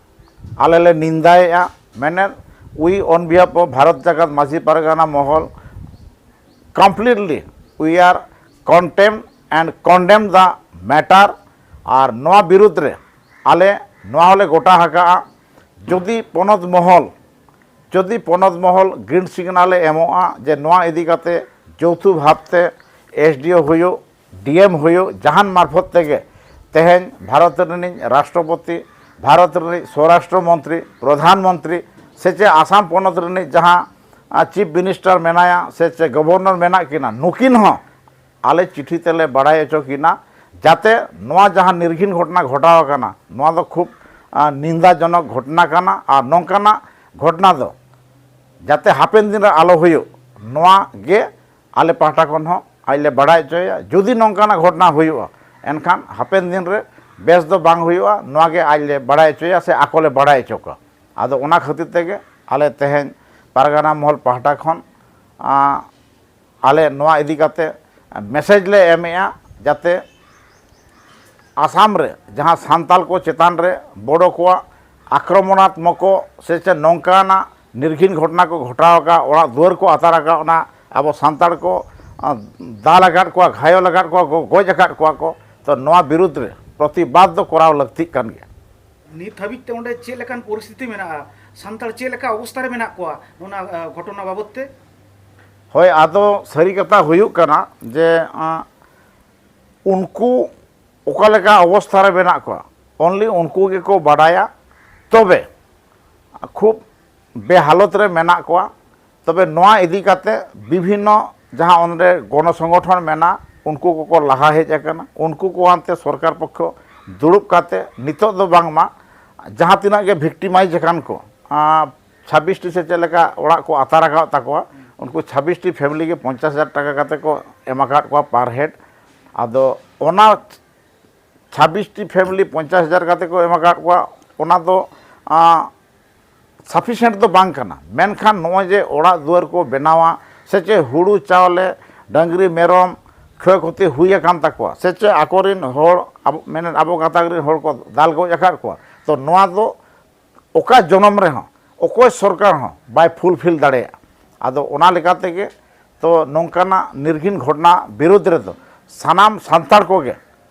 ᱟᱞᱮ ᱞᱮ ᱱᱤᱱᱫᱟᱭᱮᱫᱼᱟ᱾ ᱢᱮᱱᱮᱫ, we on behalf of Bharat Jakat Majhi Pargana Mahal completely we are contempt and condemn the matter᱾ ᱟᱨ ᱱᱚᱣᱟ ᱵᱤᱨᱩᱫᱽ ᱨᱮ ᱟᱞᱮ ᱱᱚᱣᱟ ᱦᱚᱸᱞᱮ ᱜᱚᱴᱟ ᱟᱠᱟᱫᱼᱟ, ᱡᱩᱫᱤ ᱯᱚᱱᱚᱛ ᱢᱚᱦᱚᱞ, ᱡᱩᱫᱤ ᱯᱚᱱᱚᱛ ᱢᱚᱦᱚᱞ green signal ᱮ ᱮᱢᱚᱜᱼᱟ ᱡᱮ ᱱᱚᱣᱟ ᱤᱫᱤ ᱠᱟᱛᱮ ᱡᱳᱣᱛᱷᱩ ᱵᱷᱟᱵᱽᱛᱮ S D O ᱦᱩᱭᱩᱜ, D M ᱦᱩᱭᱩᱜ, ᱡᱟᱦᱟᱱ ᱢᱟᱨᱯᱷᱚᱛ ᱛᱮᱜᱮ ᱛᱮᱦᱮᱧ ᱵᱷᱟᱨᱚᱛ ᱨᱤᱱᱤᱡ ᱨᱟᱥᱴᱨᱚᱯᱚᱛᱤ, ᱵᱷᱟᱨᱚᱛ ᱨᱤᱱᱤᱡ ᱥᱚᱨᱟᱥᱴᱨᱚ ᱢᱚᱱᱛᱨᱤ, ᱯᱨᱚᱫᱷᱟᱱ ᱢᱚᱱᱛᱨᱤ ᱥᱮ ᱪᱮ ᱟᱥᱟᱢ ᱯᱚᱱᱚᱛ ᱨᱤᱱᱤᱡ ᱡᱟᱦᱟᱸ ᱪᱤᱯ ᱢᱤᱱᱤᱥᱴᱟᱨ ᱢᱮᱱᱟᱭᱟ ᱥᱮ ᱪᱮ ᱜᱚᱵᱷᱚᱨᱱᱚᱨ ᱢᱮᱱᱟᱜ ᱠᱤᱱᱟ, ᱱᱩᱠᱤᱱ ᱦᱚᱸ ᱟᱞᱮ ᱪᱤᱴᱷᱤ ᱛᱮᱞᱮ ᱵᱟᱲᱟᱭ ᱦᱚᱪᱚ ᱠᱤᱱᱟ, ᱡᱟᱛᱮ ᱱᱚᱣᱟ ᱡᱟᱦᱟᱸ ᱱᱤᱨᱜᱷᱤᱱ ᱜᱷᱚᱴᱚᱱᱟ ᱜᱷᱚᱴᱟᱣ ᱟᱠᱟᱱᱟ, ᱱᱚᱣᱟ ᱫᱚ ᱠᱷᱩᱵ ᱱᱤᱱᱫᱟᱡᱚᱱᱚᱠ ᱜᱷᱚᱴᱚᱱᱟ ᱠᱟᱱᱟ᱾ ᱟᱨ ᱱᱚᱝᱠᱟᱱᱟᱜ ᱜᱷᱚᱴᱚᱱᱟ ᱫᱚ ᱡᱟᱛᱮ ᱦᱟᱯᱮᱱ ᱫᱤᱱ ᱨᱮ ᱟᱞᱚ ᱦᱩᱭᱩᱜ, ᱱᱚᱣᱟ ᱜᱮ ᱟᱞᱮ ᱯᱟᱦᱴᱟ ᱠᱷᱚᱱ ᱦᱚᱸ ᱟᱡ ᱞᱮ ᱵᱟᱲᱟᱭ ᱦᱚᱪᱚᱭᱟ᱾ ᱡᱩᱫᱤ ᱱᱚᱝᱠᱟᱱᱟᱜ ᱜᱷᱚᱴᱚᱱᱟ ᱦᱩᱭᱩᱜᱼᱟ, ᱮᱱᱠᱷᱟᱱ ᱦᱟᱯᱮᱱ ᱫᱤᱱ ᱨᱮ ᱵᱮᱥ ᱫᱚ ᱵᱟᱝ ᱦᱩᱭᱩᱜᱼᱟ, ᱱᱚᱣᱟ ᱜᱮ ᱟᱡ ᱞᱮ ᱵᱟᱲᱟᱭ ᱦᱚᱪᱚᱭᱟ ᱥᱮ ᱟᱠᱚ ᱞᱮ ᱵᱟᱲᱟᱭ ᱦᱚᱪᱚ ᱠᱚᱣᱟ᱾ ᱟᱫᱚ ᱚᱱᱟ ᱠᱷᱟᱹᱛᱤᱨ ᱛᱮᱜᱮ ᱟᱞᱮ ᱛᱮᱦᱮᱧ ᱯᱟᱨᱜᱟᱱᱟ ᱢᱚᱦᱚᱞ ᱯᱟᱦᱴᱟ ᱠᱷᱚᱱ, ᱟᱸ, ᱟᱞᱮ ᱱᱚᱣᱟ ᱤᱫᱤ ᱠᱟᱛᱮ message ᱞᱮ ᱮᱢᱮᱜᱼᱟ, ᱡᱟᱛᱮ ᱟᱥᱟᱢ ᱨᱮ ᱡᱟᱦᱟᱸ ᱥᱟᱱᱛᱟᱞ ᱠᱚ ᱪᱮᱛᱟᱱ ᱨᱮ ᱵᱳᱰᱳ ᱠᱚᱣᱟᱜ ᱟᱠᱨᱚᱢᱚᱱᱟᱛᱢᱚᱠᱚ ᱥᱮ ᱪᱮ ᱱᱚᱝᱠᱟᱱᱟᱜ ᱱᱤᱨᱜᱷᱤᱱ ᱜᱷᱚᱴᱚᱱᱟ ᱠᱚ ᱜᱷᱚᱴᱟᱣ ᱟᱠᱟᱫ, ᱚᱲᱟᱜ ᱫᱩᱣᱟᱹᱨ ᱠᱚ ᱟᱛᱟᱨ ᱟᱠᱟᱫ, ᱚᱱᱟ ᱟᱵᱚ ᱥᱟᱱᱛᱟᱲ ᱠᱚ ᱫᱟᱞ ᱟᱠᱟᱫ ᱠᱚᱣᱟ, ᱜᱷᱟᱭᱚᱞ ᱟᱠᱟᱫ ᱠᱚᱣᱟ ᱠᱚ, ᱜᱚᱡ ᱟᱠᱟᱫ ᱠᱚᱣᱟ ᱠᱚ᱾ ᱛᱚ ᱱᱚᱣᱟ ᱵᱤᱨᱩᱫᱽ ᱨᱮ ᱯᱨᱚᱛᱤᱵᱟᱫᱽ ᱫᱚ ᱠᱚᱨᱟᱣ ᱞᱟᱹᱠᱛᱤᱜ ᱠᱟᱱ ᱜᱮᱭᱟ᱾ ᱱᱤᱛ ᱦᱟᱹᱵᱤᱡ ᱛᱮ ᱚᱸᱰᱮ ᱪᱮᱫ ᱞᱮᱠᱟᱱ ᱯᱚᱨᱤᱥᱛᱷᱤᱛᱤ ᱢᱮᱱᱟᱜᱼᱟ? ᱥᱟᱱᱛᱟᱲ ᱪᱮᱫ ᱞᱮᱠᱟ ᱚᱵᱚᱥᱛᱟ ᱨᱮ ᱢᱮᱱᱟᱜ ᱠᱚᱣᱟ ᱚᱱᱟ ᱜᱷᱚᱴᱚᱱᱟ ᱵᱟᱵᱚᱫ ᱛᱮ? ᱦᱳᱭ, ᱟᱫᱚ ᱥᱟᱹᱨᱤ ᱠᱟᱛᱷᱟ ᱦᱩᱭᱩᱜ ᱠᱟᱱᱟ ᱡᱮ ᱩᱱᱠᱩ ᱚᱠᱟ ᱞᱮᱠᱟ ᱚᱵᱚᱥᱛᱷᱟ ᱨᱮ ᱢᱮᱱᱟᱜ ᱠᱚᱣᱟ, only ᱩᱱᱠᱩ ᱜᱮᱠᱚ ᱵᱟᱰᱟᱭᱟ᱾ ᱛᱚᱵᱮ ᱠᱷᱩᱵ ᱵᱮᱦᱟᱞᱚᱛ ᱨᱮ ᱢᱮᱱᱟᱜ ᱠᱚᱣᱟ᱾ ᱛᱚᱵᱮ ᱱᱚᱣᱟ ᱤᱫᱤ ᱠᱟᱛᱮ ᱵᱤᱵᱷᱤᱱᱱᱚ ᱡᱟᱦᱟᱸ ᱚᱸᱰᱮ ᱜᱚᱱᱚ ᱥᱚᱝᱜᱚᱴᱷᱚᱱ ᱢᱮᱱᱟᱜ, ᱩᱱᱠᱩ ᱠᱚᱠᱚ ᱞᱟᱦᱟ ᱦᱮᱡ ᱟᱠᱟᱱᱟ᱾ ᱩᱱᱠᱩ ᱠᱚ ᱟᱱᱛᱮ ᱥᱚᱨᱠᱟᱨ ᱯᱚᱠᱠᱷᱚ ᱫᱩᱲᱩᱵ ᱠᱟᱛᱮ ᱱᱤᱛᱚᱜ ᱫᱚ ᱵᱟᱝᱢᱟ ᱡᱟᱦᱟᱸ ᱛᱤᱱᱟᱹᱜ ᱜᱮ victimize ᱟᱠᱟᱱ ᱠᱚ, ᱟᱸ, ᱪᱷᱟᱵᱵᱤᱥ ᱴᱤ ᱥᱮ ᱪᱮᱫ ᱞᱮᱠᱟ ᱚᱲᱟᱜ ᱠᱚ ᱟᱛᱟᱨ ᱟᱠᱟᱫ ᱛᱟᱠᱚᱣᱟ, ᱩᱱᱠᱩ ᱪᱷᱟᱵᱵᱤᱥ ᱴᱤ family ᱜᱮ ᱯᱚᱧᱪᱟᱥ ᱦᱟᱡᱟᱨ ᱴᱟᱠᱟ ᱠᱟᱛᱮ ᱠᱚ ᱮᱢ ᱟᱠᱟᱫ ᱠᱚᱣᱟ per head᱾ ᱟᱫᱚ ᱚᱱᱟ ᱪᱷᱟᱵᱵᱤᱥ ᱴᱤ family ᱯᱚᱧᱪᱟᱥ ᱦᱟᱡᱟᱨ ᱠᱟᱛᱮ ᱠᱚ ᱮᱢ ᱟᱠᱟᱫ ᱠᱚᱣᱟ, ᱚᱱᱟ ᱫᱚ, ᱟᱸ, sufficient ᱫᱚ ᱵᱟᱝ ᱠᱟᱱᱟ᱾ ᱢᱮᱱᱠᱷᱟᱱ ᱱᱚᱜᱼᱚᱭ ᱡᱮ ᱚᱲᱟᱜ ᱫᱩᱣᱟᱹᱨ ᱠᱚ ᱵᱮᱱᱟᱣᱟ, ᱥᱮ ᱪᱮᱫ ᱦᱩᱲᱩ ᱪᱟᱣᱞᱮ, ᱰᱟᱹᱝᱨᱤ ᱢᱮᱨᱚᱢ ᱠᱷᱚᱭ ᱠᱷᱚᱛᱤ ᱦᱩᱭ ᱟᱠᱟᱱ ᱛᱟᱠᱚᱣᱟ, ᱥᱮ ᱪᱮᱫ ᱟᱠᱚᱨᱮᱱ ᱦᱚᱲ, ᱟᱵᱚ, ᱢᱮᱱᱮᱫ ᱟᱵᱚ ᱜᱟᱛᱟᱠ ᱨᱮᱱ ᱦᱚᱲ ᱠᱚ ᱫᱟᱞ ᱜᱚᱡ ᱟᱠᱟᱫ ᱠᱚᱣᱟ, ᱛᱚ ᱱᱚᱣᱟ ᱫᱚ ᱚᱠᱟ ᱡᱚᱱᱚᱢ ᱨᱮᱦᱚᱸ ᱚᱠᱚᱭ ᱥᱚᱨᱠᱟᱨ ᱦᱚᱸ ᱵᱟᱭ fulfill ᱫᱟᱲᱮᱭᱟᱜᱼᱟ᱾ ᱟᱫᱚ ᱚᱱᱟ ᱞᱮᱠᱟ ᱛᱮᱜᱮ ᱛᱚ ᱱᱚᱝᱠᱟᱱᱟᱜ ᱱᱤᱨᱜᱷᱤᱱ ᱜᱷᱚᱴᱚᱱᱟ ᱵᱤᱨᱩᱫᱽ ᱨᱮᱫᱚ ᱥᱟᱱᱟᱢ ᱥᱟᱱᱛᱟᱲ ᱠᱚᱜᱮ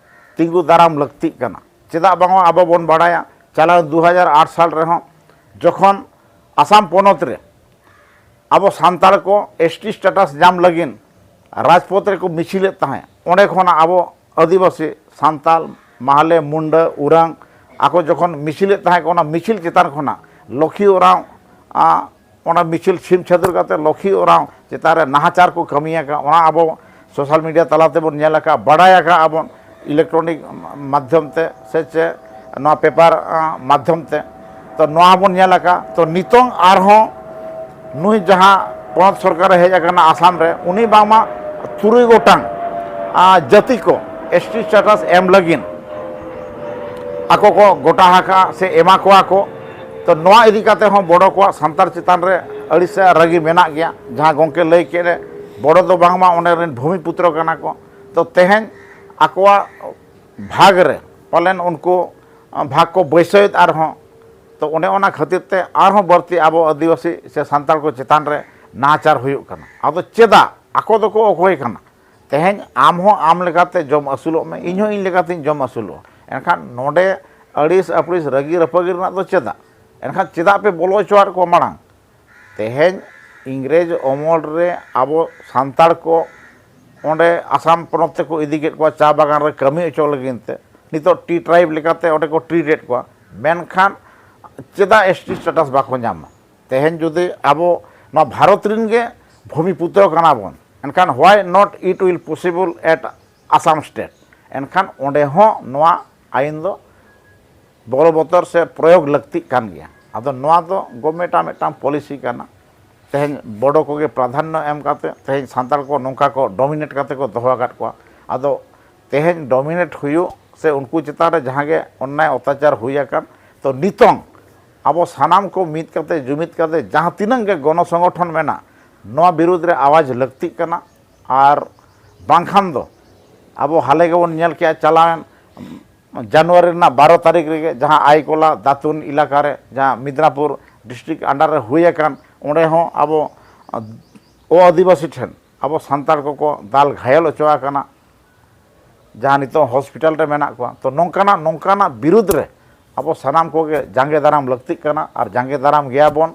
ᱛᱤᱸᱜᱩ ᱫᱟᱨᱟᱢ ᱞᱟᱹᱠᱛᱤᱜ ᱠᱟᱱᱟ᱾ ᱪᱮᱫᱟᱜ ᱵᱟᱝ ᱟᱵᱚ ᱵᱚᱱ ᱵᱟᱲᱟᱭᱟ, ᱪᱟᱞᱟᱣ ᱫᱩ ᱦᱟᱡᱟᱨ ᱟᱴ ᱥᱟᱞ ᱨᱮᱦᱚᱸ ᱡᱚᱠᱷᱚᱱ ᱟᱥᱟᱢ ᱯᱚᱱᱚᱛ ᱨᱮ ᱟᱵᱚ ᱥᱟᱱᱛᱟᱲ ᱠᱚ S T status ᱧᱟᱢ ᱞᱟᱹᱜᱤᱫ ᱨᱟᱡᱽᱯᱚᱛᱷ ᱨᱮᱠᱚ ᱢᱤᱪᱷᱤᱞᱮᱫ ᱛᱟᱦᱮᱸᱫ, ᱚᱸᱰᱮ ᱠᱷᱚᱱᱟᱜ ᱟᱵᱚ ᱟᱹᱫᱤᱵᱟᱹᱥᱤ, ᱥᱟᱱᱛᱟᱲ, ᱢᱟᱦᱞᱮ, ᱢᱩᱱᱰᱟᱹ, ᱩᱨᱟᱝ, ᱟᱠᱚ ᱡᱚᱠᱷᱚᱱ ᱢᱤᱪᱷᱤᱞᱮᱫ ᱛᱟᱦᱮᱸᱫ ᱠᱚ, ᱚᱱᱟ ᱢᱤᱪᱷᱤᱞ ᱪᱮᱛᱟᱱ ᱠᱷᱚᱱᱟᱜ ᱞᱚᱠᱷᱤ ᱳᱨᱟᱸᱣ, ᱟ, ᱚᱱᱟ ᱢᱤᱪᱷᱤᱞ ᱪᱷᱤᱢ ᱪᱷᱟᱹᱫᱩᱨ ᱠᱟᱛᱮ ᱞᱚᱠᱷᱤ ᱳᱨᱟᱸᱣ ᱪᱮᱛᱟᱱ ᱨᱮ ᱱᱟᱦᱟᱪᱟᱨ ᱠᱚ ᱠᱟᱹᱢᱤ ᱟᱠᱟᱫ, ᱚᱱᱟ ᱟᱵᱚ social media ᱛᱟᱞᱟ ᱛᱮᱵᱚᱱ ᱧᱮᱞ ᱟᱠᱟᱫ, ᱵᱟᱰᱟᱭ ᱟᱠᱟᱫ ᱟᱵᱚᱱ, electronic ᱢᱟᱫᱽᱫᱷᱚᱢ ᱛᱮ ᱥᱮ ᱪᱮᱫ ᱱᱚᱣᱟ paper, ᱟ, ᱢᱟᱫᱽᱫᱷᱚᱢ ᱛᱮ᱾ ᱛᱚ ᱱᱚᱣᱟ ᱦᱚᱸᱵᱚᱱ ᱧᱮᱞ ᱟᱠᱟᱫ᱾ ᱛᱚ ᱱᱤᱛᱚᱝ ᱟᱨᱦᱚᱸ ᱱᱩᱭ ᱡᱟᱦᱟᱸ ᱯᱚᱱᱚᱛ ᱥᱚᱨᱠᱟᱨᱮ ᱦᱮᱡ ᱟᱠᱟᱱᱟ ᱟᱥᱟᱢ ᱨᱮ, ᱩᱱᱤ ᱵᱟᱝᱢᱟ ᱛᱩᱨᱩᱭ ᱜᱚᱴᱟᱝ, ᱟ, ᱡᱟᱹᱛᱤ ᱠᱚ S T status ᱮᱢ ᱞᱟᱹᱜᱤᱫ ᱟᱠᱚ ᱠᱚ ᱜᱚᱴᱟ ᱟᱠᱟᱫᱼᱟ ᱥᱮ ᱮᱢᱟ ᱠᱚᱣᱟ ᱠᱚ᱾ ᱛᱚ ᱱᱚᱣᱟ ᱤᱫᱤ ᱠᱟᱛᱮ ᱦᱚᱸ ᱵᱚᱰᱚ ᱠᱚᱣᱟᱜ ᱥᱟᱱᱛᱟᱲ ᱪᱮᱛᱟᱱ ᱨᱮ ᱟᱹᱲᱤᱥ ᱥᱮ ᱨᱟᱹᱜᱤ ᱢᱮᱱᱟᱜ ᱜᱮᱭᱟ᱾ ᱡᱟᱦᱟᱸ ᱜᱚᱢᱠᱮ ᱞᱟᱹᱭ ᱠᱮᱫ ᱨᱮ, ᱵᱚᱰᱚ ᱫᱚ ᱵᱟᱝᱢᱟ ᱚᱸᱰᱮ ᱨᱮᱱ ᱵᱷᱩᱢᱤ ᱯᱩᱛᱨᱚ ᱠᱟᱱᱟ ᱠᱚ᱾ ᱛᱚ ᱛᱮᱦᱮᱧ ᱟᱠᱚᱣᱟᱜ ᱵᱷᱟᱜᱽ ᱨᱮ ᱯᱟᱞᱮᱱ ᱩᱱᱠᱩ ᱵᱷᱟᱜᱽ ᱠᱚ ᱵᱟᱹᱭᱥᱟᱹᱣᱮᱫ ᱟᱨᱦᱚᱸ᱾ ᱛᱚ ᱚᱱᱮ ᱚᱱᱟ ᱠᱷᱟᱹᱛᱤᱨ ᱛᱮ ᱟᱨᱦᱚᱸ ᱵᱟᱹᱲᱛᱤ ᱟᱵᱚ ᱟᱹᱫᱤᱵᱟᱹᱥᱤ ᱥᱮ ᱥᱟᱱᱛᱟᱲ ᱠᱚ ᱪᱮᱛᱟᱱ ᱨᱮ ᱱᱟᱦᱟᱪᱟᱨ ᱦᱩᱭᱩᱜ ᱠᱟᱱᱟ᱾ ᱟᱫᱚ ᱪᱮᱫᱟᱜ? ᱟᱠᱚ ᱫᱚᱠᱚ ᱚᱠᱚᱭ ᱠᱟᱱᱟ? ᱛᱮᱦᱮᱧ ᱟᱢ ᱦᱚᱸ ᱟᱢ ᱞᱮᱠᱟᱛᱮ ᱡᱚᱢ ᱟᱹᱥᱩᱞᱚᱜ ᱢᱮ, ᱤᱧ ᱦᱚᱸ ᱤᱧ ᱞᱮᱠᱟᱛᱤᱧ ᱡᱚᱢ ᱟᱹᱥᱩᱞᱚᱜᱼᱟ᱾ ᱮᱱᱠᱷᱟᱱ ᱱᱚᱰᱮ ᱟᱹᱲᱤᱥ ᱟᱹᱯᱲᱤᱥ ᱨᱟᱹᱜᱤ ᱨᱟᱹᱯᱟᱹᱜᱤ ᱨᱮᱱᱟᱜ ᱫᱚ ᱪᱮᱫᱟᱜ? ᱮᱱᱠᱷᱟᱱ ᱪᱮᱫᱟᱜ ᱯᱮ ᱵᱚᱞᱚ ᱦᱚᱪᱚᱣᱟᱫ ᱠᱚᱣᱟ ᱢᱟᱲᱟᱝ? ᱛᱮᱦᱮᱧ ᱤᱝᱨᱮᱡᱽ ᱚᱢᱚᱞ ᱨᱮ ᱟᱵᱚ ᱥᱟᱱᱛᱟᱲ ᱠᱚ ᱚᱸᱰᱮ ᱟᱥᱟᱢ ᱯᱚᱱᱚᱛ ᱛᱮᱠᱚ ᱤᱫᱤ ᱠᱮᱫ ᱠᱚᱣᱟ ᱪᱟ ᱵᱟᱜᱟᱱ ᱨᱮ ᱠᱟᱹᱢᱤ ᱦᱚᱪᱚ ᱞᱟᱹᱜᱤᱫ ᱛᱮ᱾ ᱱᱤᱛᱚᱜ ᱴᱤ ᱴᱨᱟᱭᱤᱵᱽ ᱞᱮᱠᱟᱛᱮ ᱚᱸᱰᱮ ᱠᱚ ᱴᱨᱤᱴ ᱮᱫ ᱠᱚᱣᱟ, ᱢᱮᱱᱠᱷᱟᱱ ᱪᱮᱫᱟᱜ ᱮᱥ ᱴᱤ ᱥᱴᱮᱴᱟᱥ ᱵᱟᱠᱚ ᱧᱟᱢᱟ? ᱛᱮᱦᱮᱧ ᱡᱩᱫᱤ ᱟᱵᱚ ᱱᱚᱣᱟ ᱵᱷᱟᱨᱚᱛ ᱨᱮᱱ ᱜᱮ ᱵᱷᱩᱢᱤᱯᱩᱛᱨᱚ ᱠᱟᱱᱟ ᱵᱚᱱ, ᱮᱱᱠᱷᱟᱱ why not it will possible at Assam state? ᱮᱱᱠᱷᱟᱱ ᱚᱸᱰᱮ ᱦᱚᱸ ᱱᱚᱣᱟ ᱟᱭᱤᱱ ᱫᱚ ᱵᱚᱞᱚᱵᱚᱛᱚᱨ ᱥᱮ ᱯᱨᱚᱭᱳᱜᱽ ᱞᱟᱹᱠᱛᱤᱜ ᱠᱟᱱ ᱜᱮᱭᱟ᱾ ᱟᱫᱚ ᱱᱚᱣᱟ ᱫᱚ ᱜᱚᱵᱷᱢᱮᱱᱴᱟᱜ ᱢᱤᱫᱴᱟᱝ ᱯᱚᱞᱤᱥᱤ ᱠᱟᱱᱟ᱾ ᱛᱮᱦᱮᱧ ᱵᱳᱰᱳ ᱠᱚᱜᱮ ᱯᱨᱟᱫᱷᱟᱱᱱᱚ ᱮᱢ ᱠᱟᱛᱮ ᱛᱮᱦᱮᱧ ᱥᱟᱱᱛᱟᱲ ᱠᱚ ᱱᱚᱝᱠᱟ ᱠᱚ ᱰᱳᱢᱤᱱᱮᱴ ᱠᱟᱛᱮ ᱠᱚ ᱫᱚᱦᱚ ᱟᱠᱟᱫ ᱠᱚᱣᱟ᱾ ᱟᱫᱚ ᱛᱮᱦᱮᱧ ᱰᱳᱢᱤᱱᱮᱴ ᱦᱩᱭᱩᱜ ᱥᱮ ᱩᱱᱠᱩ ᱪᱮᱛᱟᱱ ᱨᱮ ᱡᱟᱦᱟᱸ ᱜᱮ ᱚᱱᱱᱟᱭ ᱚᱛᱛᱟᱪᱟᱨ ᱦᱩᱭ ᱟᱠᱟᱱ, ᱛᱚ ᱱᱤᱛᱚᱝ ᱟᱵᱚ ᱥᱟᱱᱟᱢ ᱠᱚ ᱢᱤᱫ ᱠᱟᱛᱮ ᱡᱩᱢᱤᱫ ᱠᱟᱛᱮ ᱡᱟᱦᱟᱸ ᱛᱤᱱᱟᱹᱜ ᱜᱮ ᱜᱚᱱᱚ ᱥᱚᱝᱜᱚᱴᱷᱚᱱ ᱢᱮᱱᱟᱜ, ᱱᱚᱣᱟ ᱵᱤᱨᱩᱫᱽ ᱨᱮ ᱟᱣᱟᱡᱽ ᱞᱟᱹᱠᱛᱤᱜ ᱠᱟᱱᱟ᱾ ᱟᱨ ᱵᱟᱝᱠᱷᱟᱱ ᱫᱚ ᱟᱵᱚ ᱦᱟᱞᱮ ᱜᱮᱵᱚᱱ ᱧᱮᱞ ᱠᱮᱜᱼᱟ, ᱪᱟᱞᱟᱣᱮᱱ ᱡᱟᱱᱩᱣᱟᱨᱤ ᱨᱮᱱᱟᱜ ᱵᱟᱨᱚ ᱛᱟᱹᱨᱤᱠᱷ ᱨᱮᱜᱮ ᱡᱟᱦᱟᱸ ᱟᱭᱠᱚᱞᱟ ᱫᱟᱛᱩᱱ ᱮᱞᱟᱠᱟ ᱨᱮ, ᱡᱟᱦᱟᱸ ᱢᱤᱫᱽᱱᱟᱯᱩᱨ ᱰᱤᱥᱴᱨᱤᱠᱴ ᱟᱱᱰᱟᱨ ᱨᱮ ᱦᱩᱭ ᱟᱠᱟᱱ, ᱚᱸᱰᱮ ᱦᱚᱸ ᱟᱵᱚ ᱚ ᱟᱹᱫᱤᱵᱟᱹᱥᱤ ᱴᱷᱮᱱ ᱟᱵᱚ ᱥᱟᱱᱛᱟᱲ ᱠᱚᱠᱚ ᱫᱟᱞ ᱜᱷᱟᱭᱮᱞ ᱦᱚᱪᱚ ᱟᱠᱟᱱᱟ, ᱡᱟᱦᱟᱸ ᱱᱤᱛᱚᱜ ᱦᱚᱥᱯᱤᱴᱟᱞ ᱨᱮ ᱢᱮᱱᱟᱜ ᱠᱚᱣᱟ᱾ ᱛᱚ ᱱᱚᱝᱠᱟᱱᱟᱜ, ᱱᱚᱝᱠᱟᱱᱟᱜ ᱵᱤᱨᱩᱫᱽ ᱨᱮ ᱟᱵᱚ ᱥᱟᱱᱟᱢ ᱠᱚᱜᱮ ᱡᱟᱸᱜᱮ ᱫᱟᱨᱟᱢ ᱞᱟᱹᱠᱛᱤᱜ ᱠᱟᱱᱟ, ᱟᱨ ᱡᱟᱸᱜᱮ ᱫᱟᱨᱟᱢ ᱜᱮᱭᱟ ᱵᱚᱱ᱾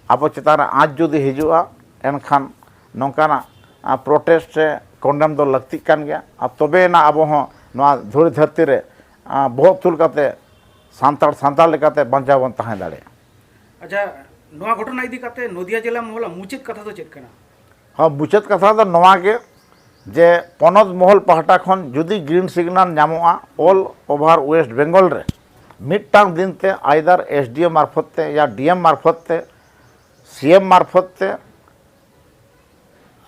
ᱟᱵᱚ ᱪᱮᱛᱟᱱ ᱨᱮ ᱟᱸᱪ ᱡᱩᱫᱤ ᱦᱤᱡᱩᱜᱼᱟ, ᱮᱱᱠᱷᱟᱱ ᱱᱚᱝᱠᱟᱱᱟᱜ, ᱟ, ᱯᱨᱚᱴᱮᱥᱴ ᱥᱮ ᱠᱚᱱᱰᱮᱢ ᱫᱚ ᱞᱟᱹᱠᱛᱤᱜ ᱠᱟᱱ ᱜᱮᱭᱟ᱾ ᱟᱨ ᱛᱚᱵᱮᱭᱮᱱᱟ ᱟᱵᱚ ᱦᱚᱸ ᱱᱚᱣᱟ ᱫᱷᱩᱲᱤ ᱫᱷᱟᱹᱨᱛᱤ ᱨᱮ, ᱟ, ᱵᱚᱦᱚᱜ ᱛᱩᱞ ᱠᱟᱛᱮ ᱥᱟᱱᱛᱟᱲ, ᱥᱟᱱᱛᱟᱲ ᱞᱮᱠᱟᱛᱮ ᱵᱟᱧᱪᱟᱣ ᱵᱚᱱ ᱛᱟᱦᱮᱸ ᱫᱟᱲᱮᱭᱟᱜᱼᱟ᱾ ᱟᱪᱪᱷᱟ, ᱱᱚᱣᱟ ᱜᱷᱚᱴᱚᱱᱟ ᱤᱫᱤ ᱠᱟᱛᱮ ᱱᱚᱫᱤᱭᱟ ᱡᱮᱞᱟ ᱢᱚᱦᱚᱞᱟᱜ ᱢᱩᱪᱟᱹᱫ ᱠᱟᱛᱷᱟ ᱫᱚ ᱪᱮᱫ ᱠᱟᱱᱟ? ᱦᱚᱸ, ᱢᱩᱪᱟᱹᱫ ᱠᱟᱛᱷᱟ ᱫᱚ ᱱᱚᱣᱟ ᱜᱮ ᱡᱮ ᱯᱚᱱᱚᱛ ᱢᱚᱦᱚᱞ ᱯᱟᱦᱴᱟ ᱠᱷᱚᱱ ᱡᱩᱫᱤ ᱜᱨᱤᱱ ᱥᱤᱜᱽᱱᱟᱞ ᱧᱟᱢᱚᱜᱼᱟ ᱚᱞ ᱳᱵᱷᱟᱨ ᱳᱭᱮᱥᱴ ᱵᱮᱝᱜᱚᱞ ᱨᱮ ᱢᱤᱫᱴᱟᱝ ᱫᱤᱱ ᱛᱮ ᱟᱭᱫᱟᱨ ᱮᱥ ᱰᱤ ᱮᱢ ᱢᱟᱨᱯᱷᱚᱛ ᱛᱮ ᱭᱟ ᱰᱤ ᱮᱢ ᱢᱟᱨᱯᱷᱚᱛ ᱛᱮ, ᱥᱤ ᱮᱢ ᱢᱟᱨᱯᱷᱚᱛ ᱛᱮ,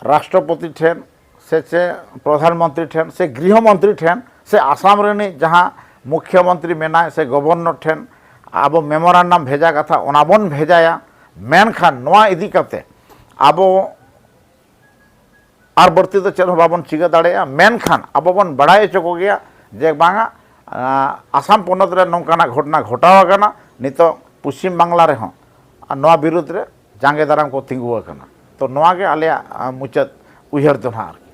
ᱨᱟᱥᱴᱨᱚᱯᱚᱛᱤ ᱴᱷᱮᱱ ᱥᱮ ᱪᱮ ᱯᱨᱚᱫᱷᱟᱱ ᱢᱚᱱᱛᱨᱤ ᱴᱷᱮᱱ ᱥᱮ ᱜᱨᱤᱦᱚ ᱢᱚᱱᱛᱨᱤ ᱴᱷᱮᱱ ᱥᱮ ᱟᱥᱟᱢ ᱨᱤᱱᱤᱡ ᱡᱟᱦᱟᱸ ᱢᱩᱠᱷᱭᱚ ᱢᱚᱱᱛᱨᱤ ᱢᱮᱱᱟᱭ ᱥᱮ ᱜᱚᱵᱷᱚᱨᱱᱚᱨ ᱴᱷᱮᱱ ᱟᱵᱚ ᱢᱮᱢᱳᱨᱟᱱᱰᱟᱢ ᱵᱷᱮᱡᱟ ᱠᱟᱛᱷᱟ ᱚᱱᱟ ᱵᱚᱱ ᱵᱷᱮᱡᱟᱭᱟ᱾ ᱢᱮᱱᱠᱷᱟᱱ ᱱᱚᱣᱟ ᱤᱫᱤ ᱠᱟᱛᱮ ᱟᱵᱚ ᱟᱨ ᱵᱟᱹᱲᱛᱤ ᱫᱚ ᱪᱮᱫ ᱦᱚᱸ ᱵᱟᱵᱚᱱ ᱪᱤᱠᱟᱹ ᱫᱟᱲᱮᱭᱟᱜᱼᱟ, ᱢᱮᱱᱠᱷᱟᱱ ᱟᱵᱚ ᱵᱚᱱ ᱵᱟᱲᱟᱭ ᱦᱚᱪᱚ ᱠᱚᱜᱮᱭᱟ ᱡᱮ ᱵᱟᱝᱟ, ᱟᱸ, ᱟᱥᱟᱢ ᱯᱚᱱᱚᱛ ᱨᱮ ᱱᱚᱝᱠᱟᱱᱟᱜ ᱜᱷᱚᱴᱚᱱᱟ ᱜᱷᱚᱴᱟᱣ ᱟᱠᱟᱱᱟ, ᱱᱤᱛᱚᱜ ᱯᱚᱪᱷᱤᱢ ᱵᱟᱝᱞᱟ ᱨᱮᱦᱚᱸ ᱱᱚᱣᱟ ᱵᱤᱨᱩᱫᱽ ᱨᱮ ᱡᱟᱸᱜᱮ ᱫᱟᱨᱟᱢ ᱠᱚ ᱛᱤᱸᱜᱩ ᱟᱠᱟᱱᱟ᱾ ᱛᱚ ᱱᱚᱣᱟ ᱜᱮ ᱟᱞᱮᱭᱟᱜ, ᱟᱸ, ᱢᱩᱪᱟᱹᱫ ᱩᱭᱦᱟᱹᱨ ᱫᱚ ᱱᱟᱦᱟᱜ ᱟᱨᱠᱤ᱾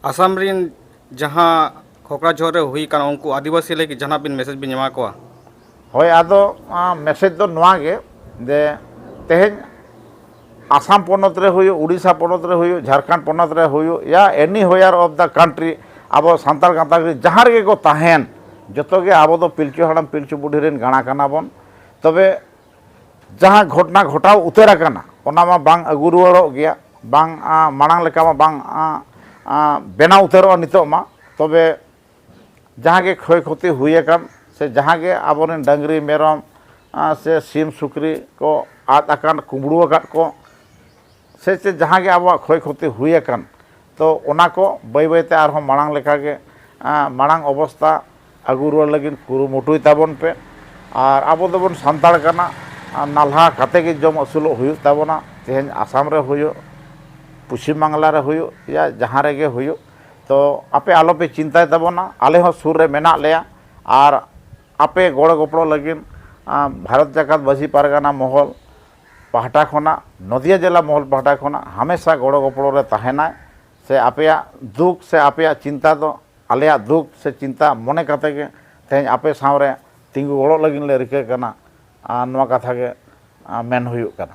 ᱟᱥᱟᱢ ᱨᱤᱱ ᱡᱟᱦᱟᱸ ᱠᱷᱚᱠᱲᱟ ᱡᱷᱚᱨ ᱨᱮ ᱦᱩᱭ ᱠᱟᱱᱟ, ᱩᱱᱠᱩ ᱟᱹᱫᱤᱵᱟᱹᱥᱤ ᱞᱟᱹᱜᱤᱫ ᱡᱟᱦᱟᱱᱟᱜ ᱵᱤᱱ ᱢᱮᱥᱮᱡᱽ ᱵᱤᱱ ᱮᱢᱟ ᱠᱚᱣᱟ? ᱦᱳᱭ, ᱟᱫᱚ ᱢᱮᱥᱮᱡᱽ ᱫᱚ ᱱᱚᱣᱟ ᱜᱮ, ᱡᱮ ᱛᱮᱦᱮᱧ ᱟᱥᱟᱢ ᱯᱚᱱᱚᱛ ᱨᱮ ᱦᱩᱭᱩᱜ, ᱩᱲᱤᱥᱥᱟ ᱯᱚᱱᱚᱛ ᱨᱮ ᱦᱩᱭᱩᱜ, ᱡᱷᱟᱲᱠᱷᱚᱸᱰ ᱯᱚᱱᱚᱛ ᱨᱮ ᱦᱩᱭᱩᱜ, ᱭᱟ anywhere of the country, ᱟᱵᱚ ᱥᱟᱱᱛᱟᱲ ᱜᱟᱛᱟᱠ ᱨᱮ ᱡᱟᱦᱟᱸ ᱨᱮᱜᱮ ᱠᱚ ᱛᱟᱦᱮᱱ, ᱡᱚᱛᱚ ᱜᱮ ᱟᱵᱚ ᱫᱚ ᱯᱤᱞᱪᱩ ᱦᱟᱲᱟᱢ ᱯᱤᱞᱪᱩ ᱵᱩᱰᱷᱤ ᱨᱮᱱ ᱜᱟᱬᱟ ᱠᱟᱱᱟ ᱵᱚᱱ᱾ ᱛᱚᱵᱮ ᱡᱟᱦᱟᱸ ᱜᱷᱚᱴᱚᱱᱟ ᱜᱷᱚᱴᱟᱣ ᱩᱛᱟᱹᱨ ᱟᱠᱟᱱᱟ, ᱚᱱᱟ ᱢᱟ ᱵᱟᱝ ᱟᱹᱜᱩ ᱨᱩᱣᱟᱹᱲᱚᱜ ᱜᱮᱭᱟ, ᱵᱟᱝ, ᱟ, ᱢᱟᱲᱟᱝ ᱞᱮᱠᱟ ᱢᱟ ᱵᱟᱝ, ᱟ, ᱟ, ᱵᱮᱱᱟᱣ ᱩᱛᱟᱹᱨᱚᱜᱼᱟ ᱱᱤᱛᱚᱜ ᱢᱟ᱾ ᱛᱚᱵᱮ ᱡᱟᱦᱟᱸ ᱜᱮ ᱠᱷᱚᱭ ᱠᱷᱚᱛᱤ ᱦᱩᱭ ᱟᱠᱟᱱ, ᱥᱮ ᱡᱟᱦᱟᱸ ᱜᱮ ᱟᱵᱚᱨᱮᱱ ᱰᱟᱹᱝᱨᱤ, ᱢᱮᱨᱚᱢ, ᱟ, ᱥᱮ ᱥᱤᱢ ᱥᱩᱠᱨᱤ ᱠᱚ ᱟᱫ ᱟᱠᱟᱱ, ᱠᱩᱢᱵᱽᱲᱩ ᱟᱠᱟᱫ ᱠᱚ, ᱥᱮ ᱪᱮᱫ ᱡᱟᱦᱟᱸ ᱜᱮ ᱟᱵᱚᱣᱟᱜ ᱠᱷᱚᱭ ᱠᱷᱚᱛᱤ ᱦᱩᱭ ᱟᱠᱟᱱ, ᱛᱚ ᱚᱱᱟ ᱠᱚ ᱵᱟᱹᱭ ᱵᱟᱹᱭ ᱛᱮ ᱟᱨᱦᱚᱸ ᱢᱟᱲᱟᱝ ᱞᱮᱠᱟ ᱜᱮ, ᱟ, ᱢᱟᱲᱟᱝ ᱚᱵᱚᱥᱛᱟ ᱟᱹᱜᱩ ᱨᱩᱣᱟᱹᱲ ᱞᱟᱹᱜᱤᱫ ᱠᱩᱨᱩᱢᱩᱴᱩᱭ ᱛᱟᱵᱚᱱ ᱯᱮ᱾ ᱟᱨ ᱟᱵᱚ ᱫᱚᱵᱚᱱ ᱥᱟᱱᱛᱟᱲ ᱠᱟᱱᱟ, ᱟᱨ ᱱᱟᱞᱦᱟ ᱠᱟᱛᱮ ᱜᱮ ᱡᱚᱢ ᱟᱹᱥᱩᱞᱚᱜ ᱦᱩᱭᱩᱜ ᱛᱟᱵᱚᱱᱟ᱾ ᱛᱮᱦᱮᱧ ᱟᱥᱟᱢ ᱨᱮ ᱦᱩᱭᱩᱜ, ᱯᱚᱪᱷᱤᱢ ᱵᱟᱝᱞᱟ ᱨᱮ ᱦᱩᱭᱩᱜ, ᱭᱟ ᱡᱟᱦᱟᱸ ᱨᱮᱜᱮ ᱦᱩᱭᱩᱜ, ᱛᱚ ᱟᱯᱮ ᱟᱞᱚᱯᱮ ᱪᱤᱱᱛᱟᱹᱭ ᱛᱟᱵᱚᱱᱟ, ᱟᱞᱮ ᱦᱚᱸ ᱥᱩᱨ ᱨᱮ ᱢᱮᱱᱟᱜ ᱞᱮᱭᱟ᱾ ᱟᱨ ᱟᱯᱮ ᱜᱚᱲᱚ ᱜᱚᱯᱚᱲᱚ ᱞᱟᱹᱜᱤᱫ, ᱟ, ᱵᱷᱟᱨᱚᱛ ᱡᱟᱠᱟᱛ ᱢᱟᱹᱡᱷᱤ ᱯᱟᱨᱜᱟᱱᱟ ᱢᱚᱦᱚᱞ ᱯᱟᱦᱴᱟ ᱠᱷᱚᱱᱟᱜ, ᱱᱚᱫᱤᱭᱟ ᱡᱮᱞᱟ ᱢᱚᱦᱚᱞ ᱯᱟᱦᱴᱟ ᱠᱷᱚᱱᱟᱜ ᱦᱟᱢᱮᱥᱟ ᱜᱚᱲᱚ ᱜᱚᱯᱚᱲᱚ ᱨᱮ ᱛᱟᱦᱮᱱᱟᱭ᱾ ᱥᱮ ᱟᱯᱮᱭᱟᱜ ᱫᱩᱠ ᱥᱮ ᱟᱯᱮᱭᱟᱜ ᱪᱤᱱᱛᱟ ᱫᱚ ᱟᱞᱮᱭᱟᱜ ᱫᱩᱠ ᱥᱮ ᱪᱤᱱᱛᱟ ᱢᱚᱱᱮ ᱠᱟᱛᱮ ᱜᱮ ᱛᱮᱦᱮᱧ ᱟᱯᱮ ᱥᱟᱶᱨᱮ ᱛᱤᱸᱜᱩ ᱜᱚᱲᱚᱜ ᱞᱟᱹᱜᱤᱫ ᱞᱮ ᱨᱤᱠᱟᱹ ᱠᱟᱱᱟ᱾ ᱟᱨ ᱱᱚᱣᱟ ᱠᱟᱛᱷᱟ ᱜᱮ, ᱟ, ᱢᱮᱱ ᱦᱩᱭᱩᱜ ᱠᱟᱱᱟ᱾